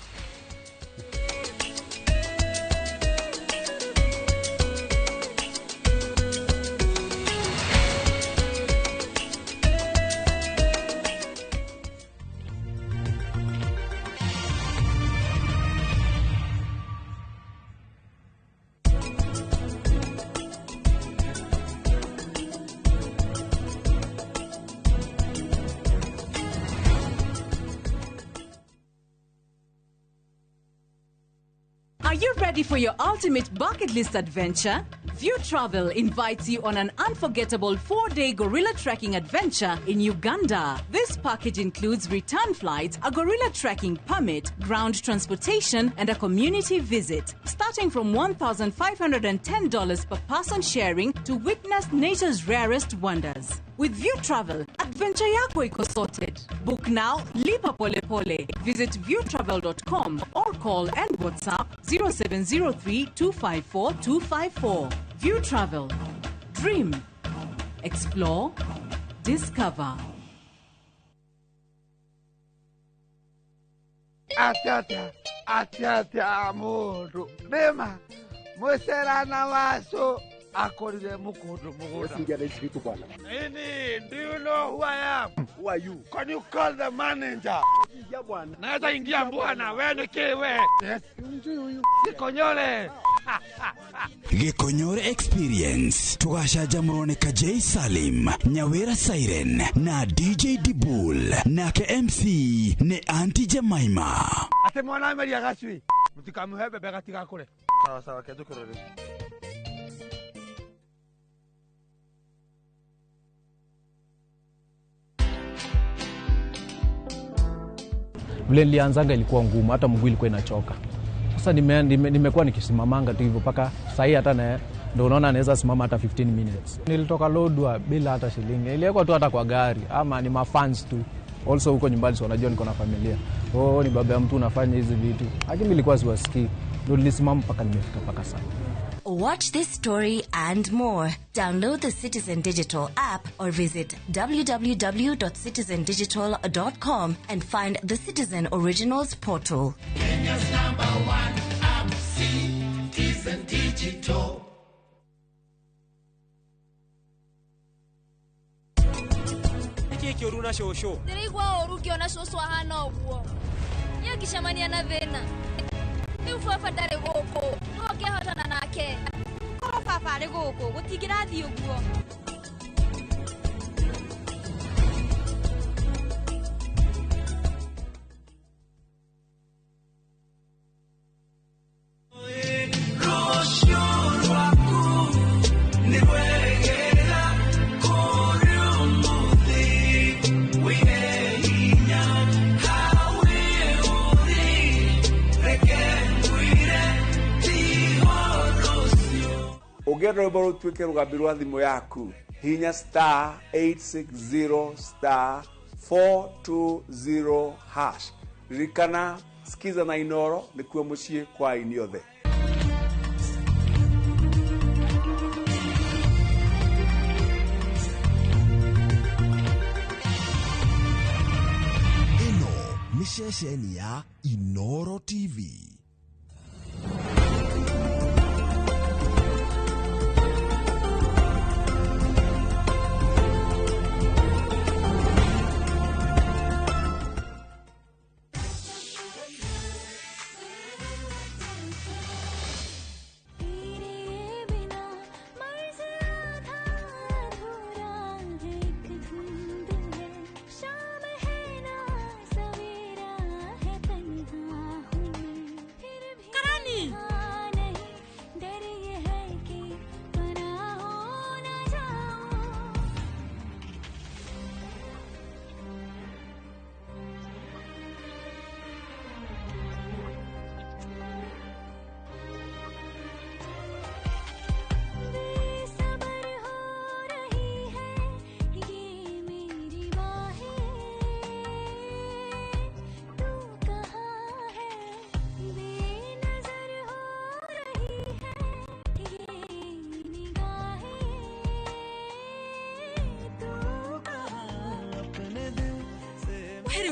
Are you ready for your ultimate bucket list adventure? View Travel invites you on an unforgettable 4-day gorilla trekking adventure in Uganda. This package includes return flights, a gorilla trekking permit, ground transportation, and a community visit. Starting from $1,510 per person sharing to witness nature's rarest wonders. With View Travel, adventure yako iko sorted. Book now, lipa pole pole. Visit viewtravel.com or call and WhatsApp 0703 254 254. View Travel. Dream. Explore. Discover. Atia atia atia mundu rema mwicerana wacu akorire mukundu mugunda. Nini, do you know who I am? Who are you? Can you call the manager? Naweza ingia bwana, wewe ni kiwe. Yes. Sikonyole. Gĩkonyore Experience tũgacanjamũrwo nĩ Kajei Salim, Nyawĩra Siren na DJ Dibul, nake MC nĩ Auntie Jemima. Atĩ mwana ameria gacui mũtikamũhe mbembe gatigakũre. Sawa sawa, kenjũkĩre rĩu. Vile nilianzanga ilikuwa ngumu, hata mguu ilikuwa inachoka. Sasa nimekuwa nikisimamanga tu hivyo mpaka sahii, hata na ndio unaona naweza simama hata 15 minutes. Nilitoka Lodwar bila hata shilingi. Niliwekwa tu hata kwa gari ama ni mafans tu. Also huko nyumbani si wanajua niko na familia. Oh, ni baba ya mtu unafanya hizi vitu. Lakini nilikuwa siwasikii. Ndio nilisimama mpaka nimefika mpaka sasa. Watch this story and more. Download the Citizen Digital app or visit www.citizendigital.com and find the Citizen Originals portal. Kenya's number one app, Citizen Digital. Nĩkĩĩ kĩũru na cũcũ? Ndĩraigua ũru ngĩona cũcũ ahana ũguo. Niĩ ngĩcemania na thĩna. Rĩu baba ndarĩ gũkũ, nĩwe ũngĩahotana nake. Korwo baba arĩ gũkũ, gũtingĩrathiĩ ũguo. Rũciũ rwaku nĩ rwegega kũrĩ ũmũthĩ, wĩhe hinya hawe ũrĩ, reke ngwĩre tiho rũciũ. Ũngĩenda rwĩmbo rũtuĩke rũgambi rwa thimũ yaku, hinya star 860 star 420 hash. Ririkana Skiza na Inoro nĩkuo mũciĩ kwa aini othe. Ĩno nĩ ceceni ya Inoro TV.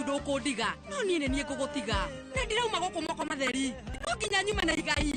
Ndũkũndiga no niĩ nĩ niĩ ngũgũtiga na ndirauma gũkũ moko matheri no nginya nyume na igai.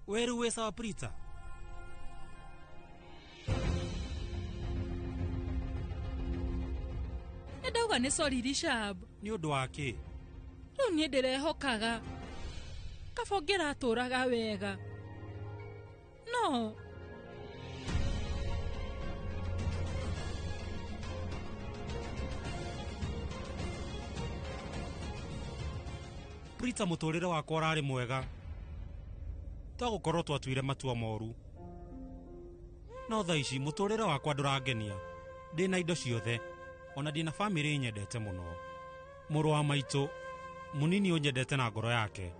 We rĩu wĩ sawa Prita? Nĩ ndauga nĩ sorry Rishab. Nĩ ũndũ wa kĩ? Rĩu niĩ ndĩrehokaga kaba ũngĩratũraga wega. No Prita mũtũrĩre wakwa ũrarĩ mwega. Twagũkorwo twatuire matua moru. No thaa ici mũtũrĩre wakwa ndũrangenia. Ndĩna indo ciothe, ona ndĩna bamĩrĩ nyendete mũno. Mũrũ wa maitũ mũnini ũnyendete na ngoro yake.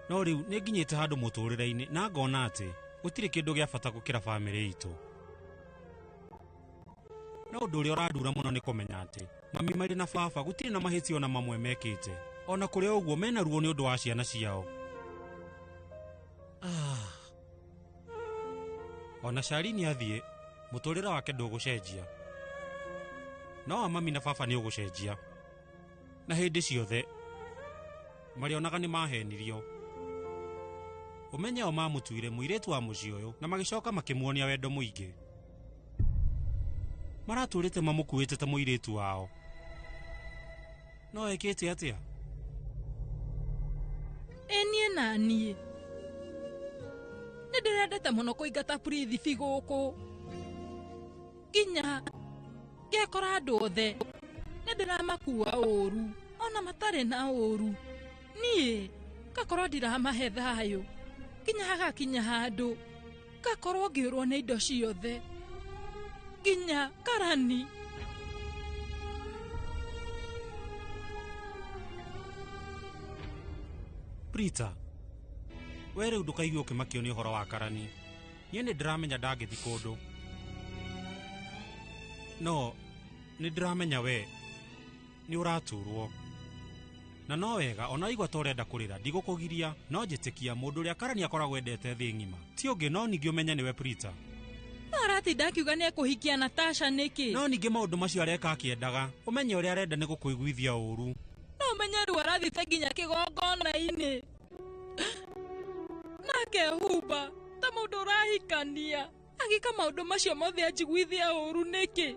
No rĩu nĩnginyĩte handũ mũtũrĩre-inĩ na ngona atĩ gũtirĩ kĩndũ gĩa bata gũkĩra bamĩrĩ itũ. No ũndũ ũrĩa ũrandura mũno nĩ kũmenya atĩ mami marĩ na baba gũtirĩ na mahĩtia ona mamwe mekĩte. Ona kũrĩ ũguo mena ruo nĩ ũndũ wa ciana ciao. Ona Sharini athiĩ, mũtũrĩre wake ndũgũcenjia. No wa mami na baba nĩ ũgũcenjia. Na hĩndĩ ciothe marĩonaga nĩ mahenirio. Ũmenye o mamũtuire mũirĩtu wa mũciĩ ũyũ na magĩcoka makĩmuonia wendo mũingĩ. Maratũrĩte mamũkuĩte ta mũirĩtu wao. No ekĩte atĩa? Ĩ niĩ na niĩ nĩ ndĩrendete mũno kũingata Prithvi gũkũ. Nginya ngekora andũ othe nĩ ndĩramakua ũru ona matarĩ na ũru. Niĩ ngakorwo ndiramahe thayũ nginya hagakinya handũ ngakorwo ngĩũrwo nĩ indo ciothe nginya karani. Prita, we rĩu ndũkaigue ũkĩmakio nĩ ũhoro wa karani. Niĩ nĩ ndĩramenya ndangĩthi kũndũ. No nĩ ndĩramenya we nĩ ũraturwo. Na no wega ona igua ta ũrenda kũrĩra ndigũkũgiria, no njĩtĩkia mũndũ ũrĩa karani akoragwo endete thĩ ng'ima. Ti ũngĩ no ningĩ ũmenye nĩwe Prita. No aratinda akiuga nĩ ekũhikia Natasha nĩkĩ? No ningĩ maũndũ macio areka akĩendaga. Ũmenye ũrĩa arenda nĩ gũkũiguithia ũru. No ũmenye rĩu arathiĩte nginya kĩgongona-inĩ. Na akehumba ta mũndũ ũrahikania. Agĩka maũndũ macio mothe anjiguithia ũru nĩkĩ?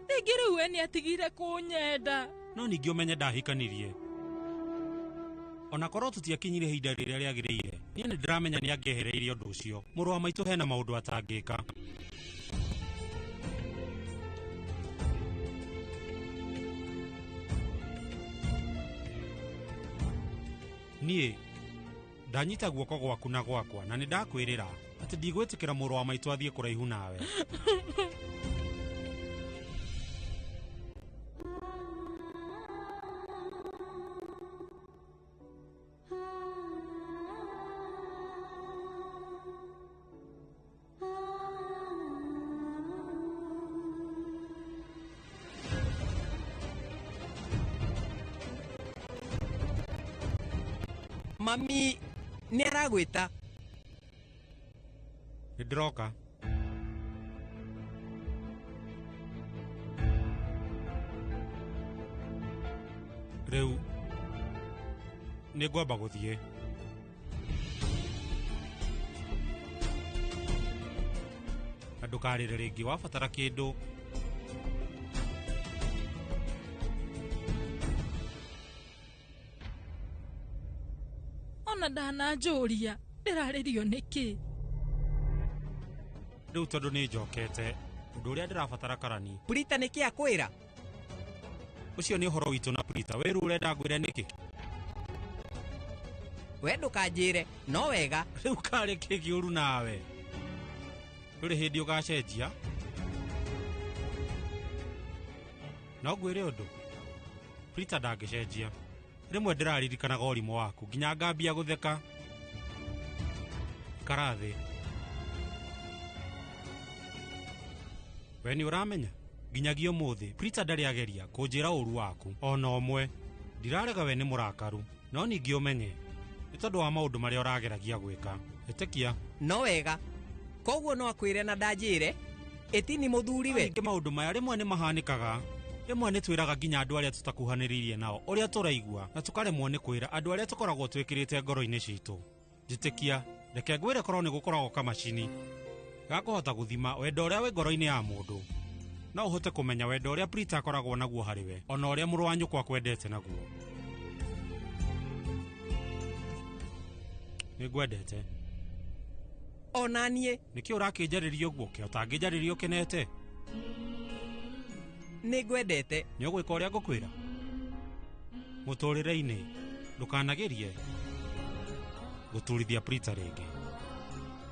Rĩngĩ rĩu we nĩatigire kũnyenda. No ningĩ ũmenye ndahikanirie. Ona korwo tũtiakinyire ihinda rĩrĩa rĩagĩrĩire, niĩ nĩ ndĩramenya nĩ angĩehereirie ũndũ ũcio. Mũrũ wa maitũ hena maũndũ atangĩka. Niĩ ndanyita guoko gwaku na gwakwa na nĩ ndakwĩrĩra atĩ ndigwĩtĩkĩra mũrũ wa maitũ athiĩ kũraihu nawe. Mami nĩ aragwĩta. Nĩ ndĩroka. Rĩu nĩ ngwamba gũthiĩ. Na ndũkarĩre rĩngĩ wabatara kĩndũ. Ona ndananjũria ndĩrarĩrio nĩkĩ? Rĩu tondũ nĩ njokete, ũndũ ũrĩa ndĩrabatara karani. Prita nĩkĩ akwĩra? Ũcio nĩ ũhoro witũ na Prita. We rĩu ũrenda ngwĩre nĩkĩ? We ndũkanjĩre, no wega. Rĩu karĩ kĩ kĩũru nawe? Ndũrĩ hĩndĩ ũgacenjia. No ngwĩre ũndũ, Prita ndangĩcenjia. Rĩmwe ndĩraririkanaga ũrimũ waku nginya ngambia gũtheka. Ikara thĩ. We nĩ ũramenya nginyagia ũmũthĩ Prita ndarĩ ageria kũnjĩra ũru waku ona ũmwe. Ndirarega we nĩ mũrakaru, no ningĩ ũmenye nĩ tondũ wa maũndũ marĩa ũrageragia gwĩka. Ĩtĩkia. No wega. Koguo no akwĩre na ndanjĩre ĩtini mũthuri we. Ningĩ maũndũ maya rĩmwe nĩ mahanĩkaga. Rĩmwe nĩ twĩraga nginya andũ arĩa tũtakuhanĩrĩirie nao ũrĩa tũraigua na tũkaremwo nĩ kwĩra andũ arĩa tũkoragwo twĩkĩrĩte ngoro-inĩ citũ. Njĩtĩkia, reke ngwĩre korwo nĩ gũkoragwo kamacini gakũhota gũthima wendo ũrĩa wĩ ngoro-inĩ ya mũndũ. No ũhote kũmenya wendo ũrĩa Prita akoragwo naguo harĩ we, ona ũrĩa mũrũ wa nyũkwa akwendete naguo. Nĩ ngwendete. Ona niĩ. Nĩkĩ ũrakĩnjarĩria ũguo? Kĩ ũtangĩnjarĩria ũkenete? Nĩ ngwendete. Nĩ ũgwĩka ũrĩa ngũkwĩra? Mũtũrĩre-inĩ Ndũkanagerie gũturithia Prita rĩngĩ.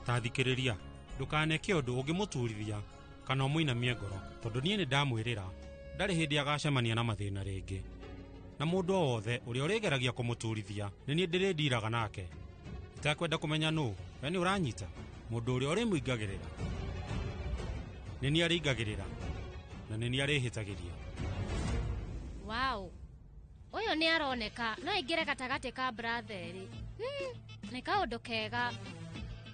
Ta thikĩrĩria, ndũkaneke ũndũ ũngĩmũturithia kana ũmũinamie ngoro, tondũ niĩ nĩ ndamwĩrĩra ndarĩ hĩndĩ agacemania na mathĩna rĩngĩ. Na mũndũ o wothe ũrĩa ũrĩgeragia kũmũturithia nĩ niĩ ndĩrĩndiraga nake. Itakwenda kũmenya nũ, we nĩ ũranyita? Mũndũ ũrĩa ũrĩmũingagĩrĩra nĩ niĩ arĩingagĩrĩra na nĩ niĩ arĩhĩtagĩria. Wow, ũyũ nĩ aroneka no aingĩre gatagatĩ ka bratherĩ. Nĩ kaũndũ kega.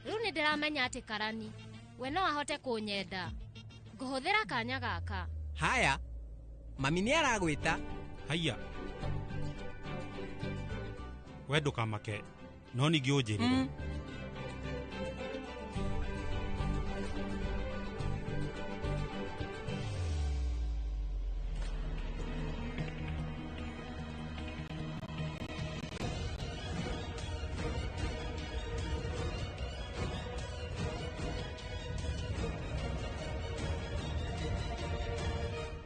Rĩu nĩ ndĩramenya atĩ Karani we no ahote kũnyenda. Ngũhũthĩra kanya gaka. Haya, mami nĩ aragwĩta. Haiya, we ndũkamake, no ningĩ ũnjĩrĩre.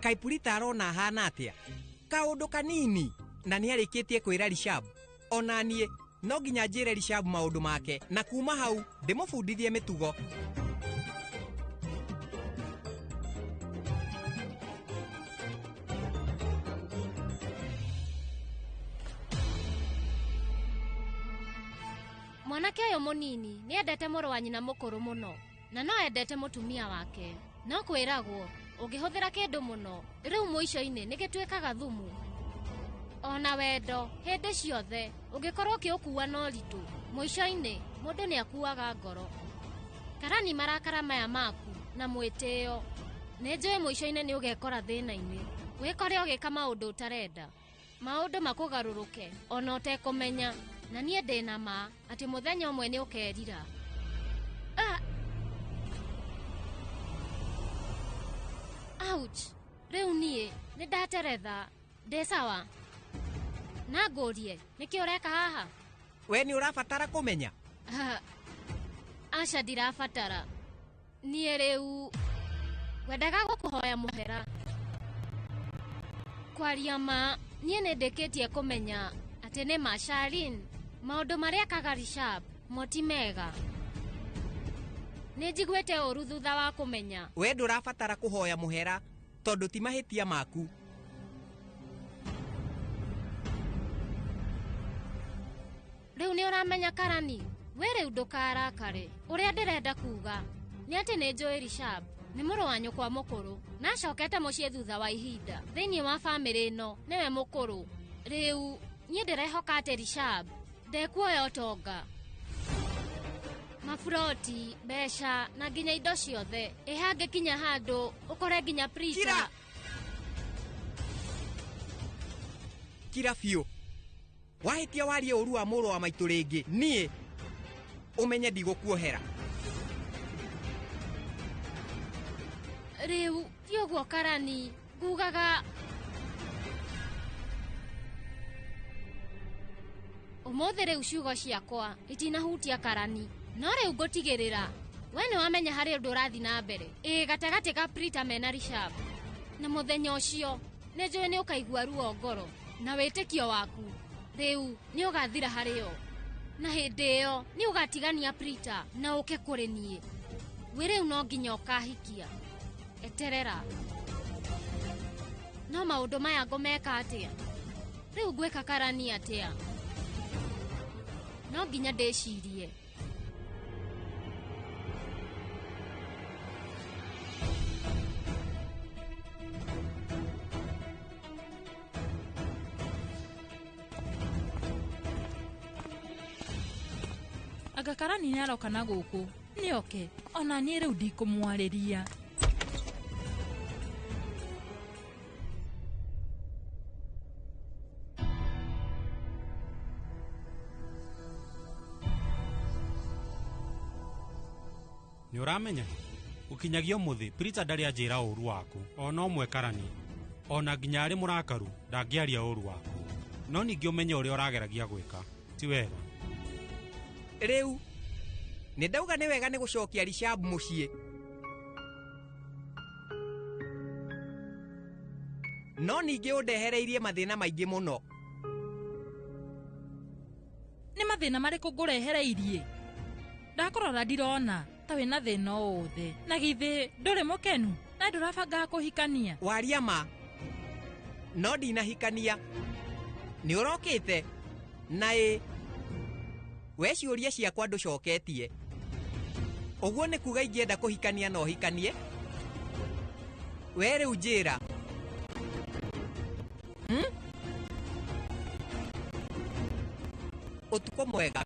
Kaĩ Purita arona ahana atĩa? Kaũndũ kanini na nĩ arĩkĩtie kwĩra Rishab. Ona niĩ no nginya njĩre Rishab maũndũ make na kuma hau ndĩmũbundithie mĩtugo. Mwanake ũyũ mũnini nĩ endete mũrũ wa nyina mũkũrũ mũno na no endete mũtumia wake. No kwĩragwo ũngĩhũthĩra kĩndũ mũno rĩu mũico-inĩ nĩ gĩtuĩkaga thumu. Ona wendo hĩndĩ ciothe ũngĩkorwo ũkĩũkua na ũritũ, mũico-inĩ mũndũ nĩ akuaga ngoro. Karani marakara maya maku na mwĩtĩo, nĩ njũĩ mũico-inĩ nĩ ũgekora thĩna-inĩ, wĩkore ũgĩka maũndũ ũtarenda, maũndũ makũgarũrũke ona ũtekũmenya, na niĩ ndĩna ma atĩ mũthenya ũmwe nĩ ũkerira. Ouch! Rĩu niĩ nĩ ndateretha, ndĩ sawa. Na ngũrie, nĩkĩ ũreka haha? We nĩ ũrabatara kũmenya? Aca ndirabatara. Niĩ rĩu ngwendaga gũkũhoya mũhera. Kwaria ma, niĩ nĩ ndĩkĩtie kũmenya atĩ nĩ ma Charlene, maũndũ marĩa ekaga Rishab mo ti mega. Nĩ njiguĩte ũru thutha wa kũmenya. We ndũrabatara kũhoya mũhera tondũ ti mahĩtia maku. Rĩu nĩ ũramenya Karani, we rĩu ndũkarakare. Ũrĩa ndĩrenda kuga nĩ atĩ nĩ njũĩ Rishab nĩ mũrũ wa nyũkwa mũkũrũ na acokete mũciĩ thutha wa ihinda. Thĩinĩ wa bamĩrĩ ĩno nĩwe mũkũrũ. Rĩu niĩ ndĩrehoka atĩ Rishab ndekuoya ũtonga, maburoti, mbeca na nginya indo ciothe. Ĩ hangĩkinya handũ ũkore nginya Prita. Kira! Kira biũ. Wahĩtia warie ũru wa mũrũ wa maitũ rĩngĩ, niĩ ũmenye ndigũkuohera. Rĩu ti ũguo Karani, ngugaga ũmũthĩ rĩu ciugo ciakwa itinahutia Karani, no rĩu ngũtigĩrĩra we nĩ wamenya harĩ ũndũ ũrathiĩ na mbere ĩ gatagatĩ ka Prita mena Rishab. Na mũthenya ũcio nĩ njũĩ nĩ ũkaigua ruo ngoro na wĩtĩkio waku rĩu nĩ ũgathira harĩ o, na hĩndĩ ĩyo nĩ ũgatigania Prita na ũke kũrĩ niĩ. Wĩ rĩu no nginya ũkahikia. Eterera. No maũndũ maya ngũmeka atĩa? Rĩu ngwĩka Karani atĩa? No nginya ndĩcirie. Anga Karani nĩ aroka na gũkũ, nĩ oke, ona niĩ rĩu ndikũmwarĩria. Nĩ ũramenya gũkinyagia ũmũthĩ Prita ndarĩ anjĩra ũru waku ona ũmwe Karani, ona nginya arĩ mũrakaru ndangĩaria ũru waku. No ningĩ ũmenye ũrĩa ũrageragia gwĩka ti wega. Rĩu nĩ ndauga nĩ wega nĩ gũcokia Rishab mũciĩ. No ningĩ ũndehereirie mathĩna maingĩ mũno. Mathĩna marĩkũ ngũrehereirie? Ndakũrora ndirona ta wĩna thĩna o wothe. Na githĩ ndũrĩ mũkenu na ndũrabangaga kũhikania? Waria ma no ndinahikania. Nĩ ũrokĩte na ĩ we ciũria ciakwa ndũcoketie. Ũguo nĩ kuga ingĩenda kũhikania no hikanie? We rĩu njĩra. Ũtukũ mwega.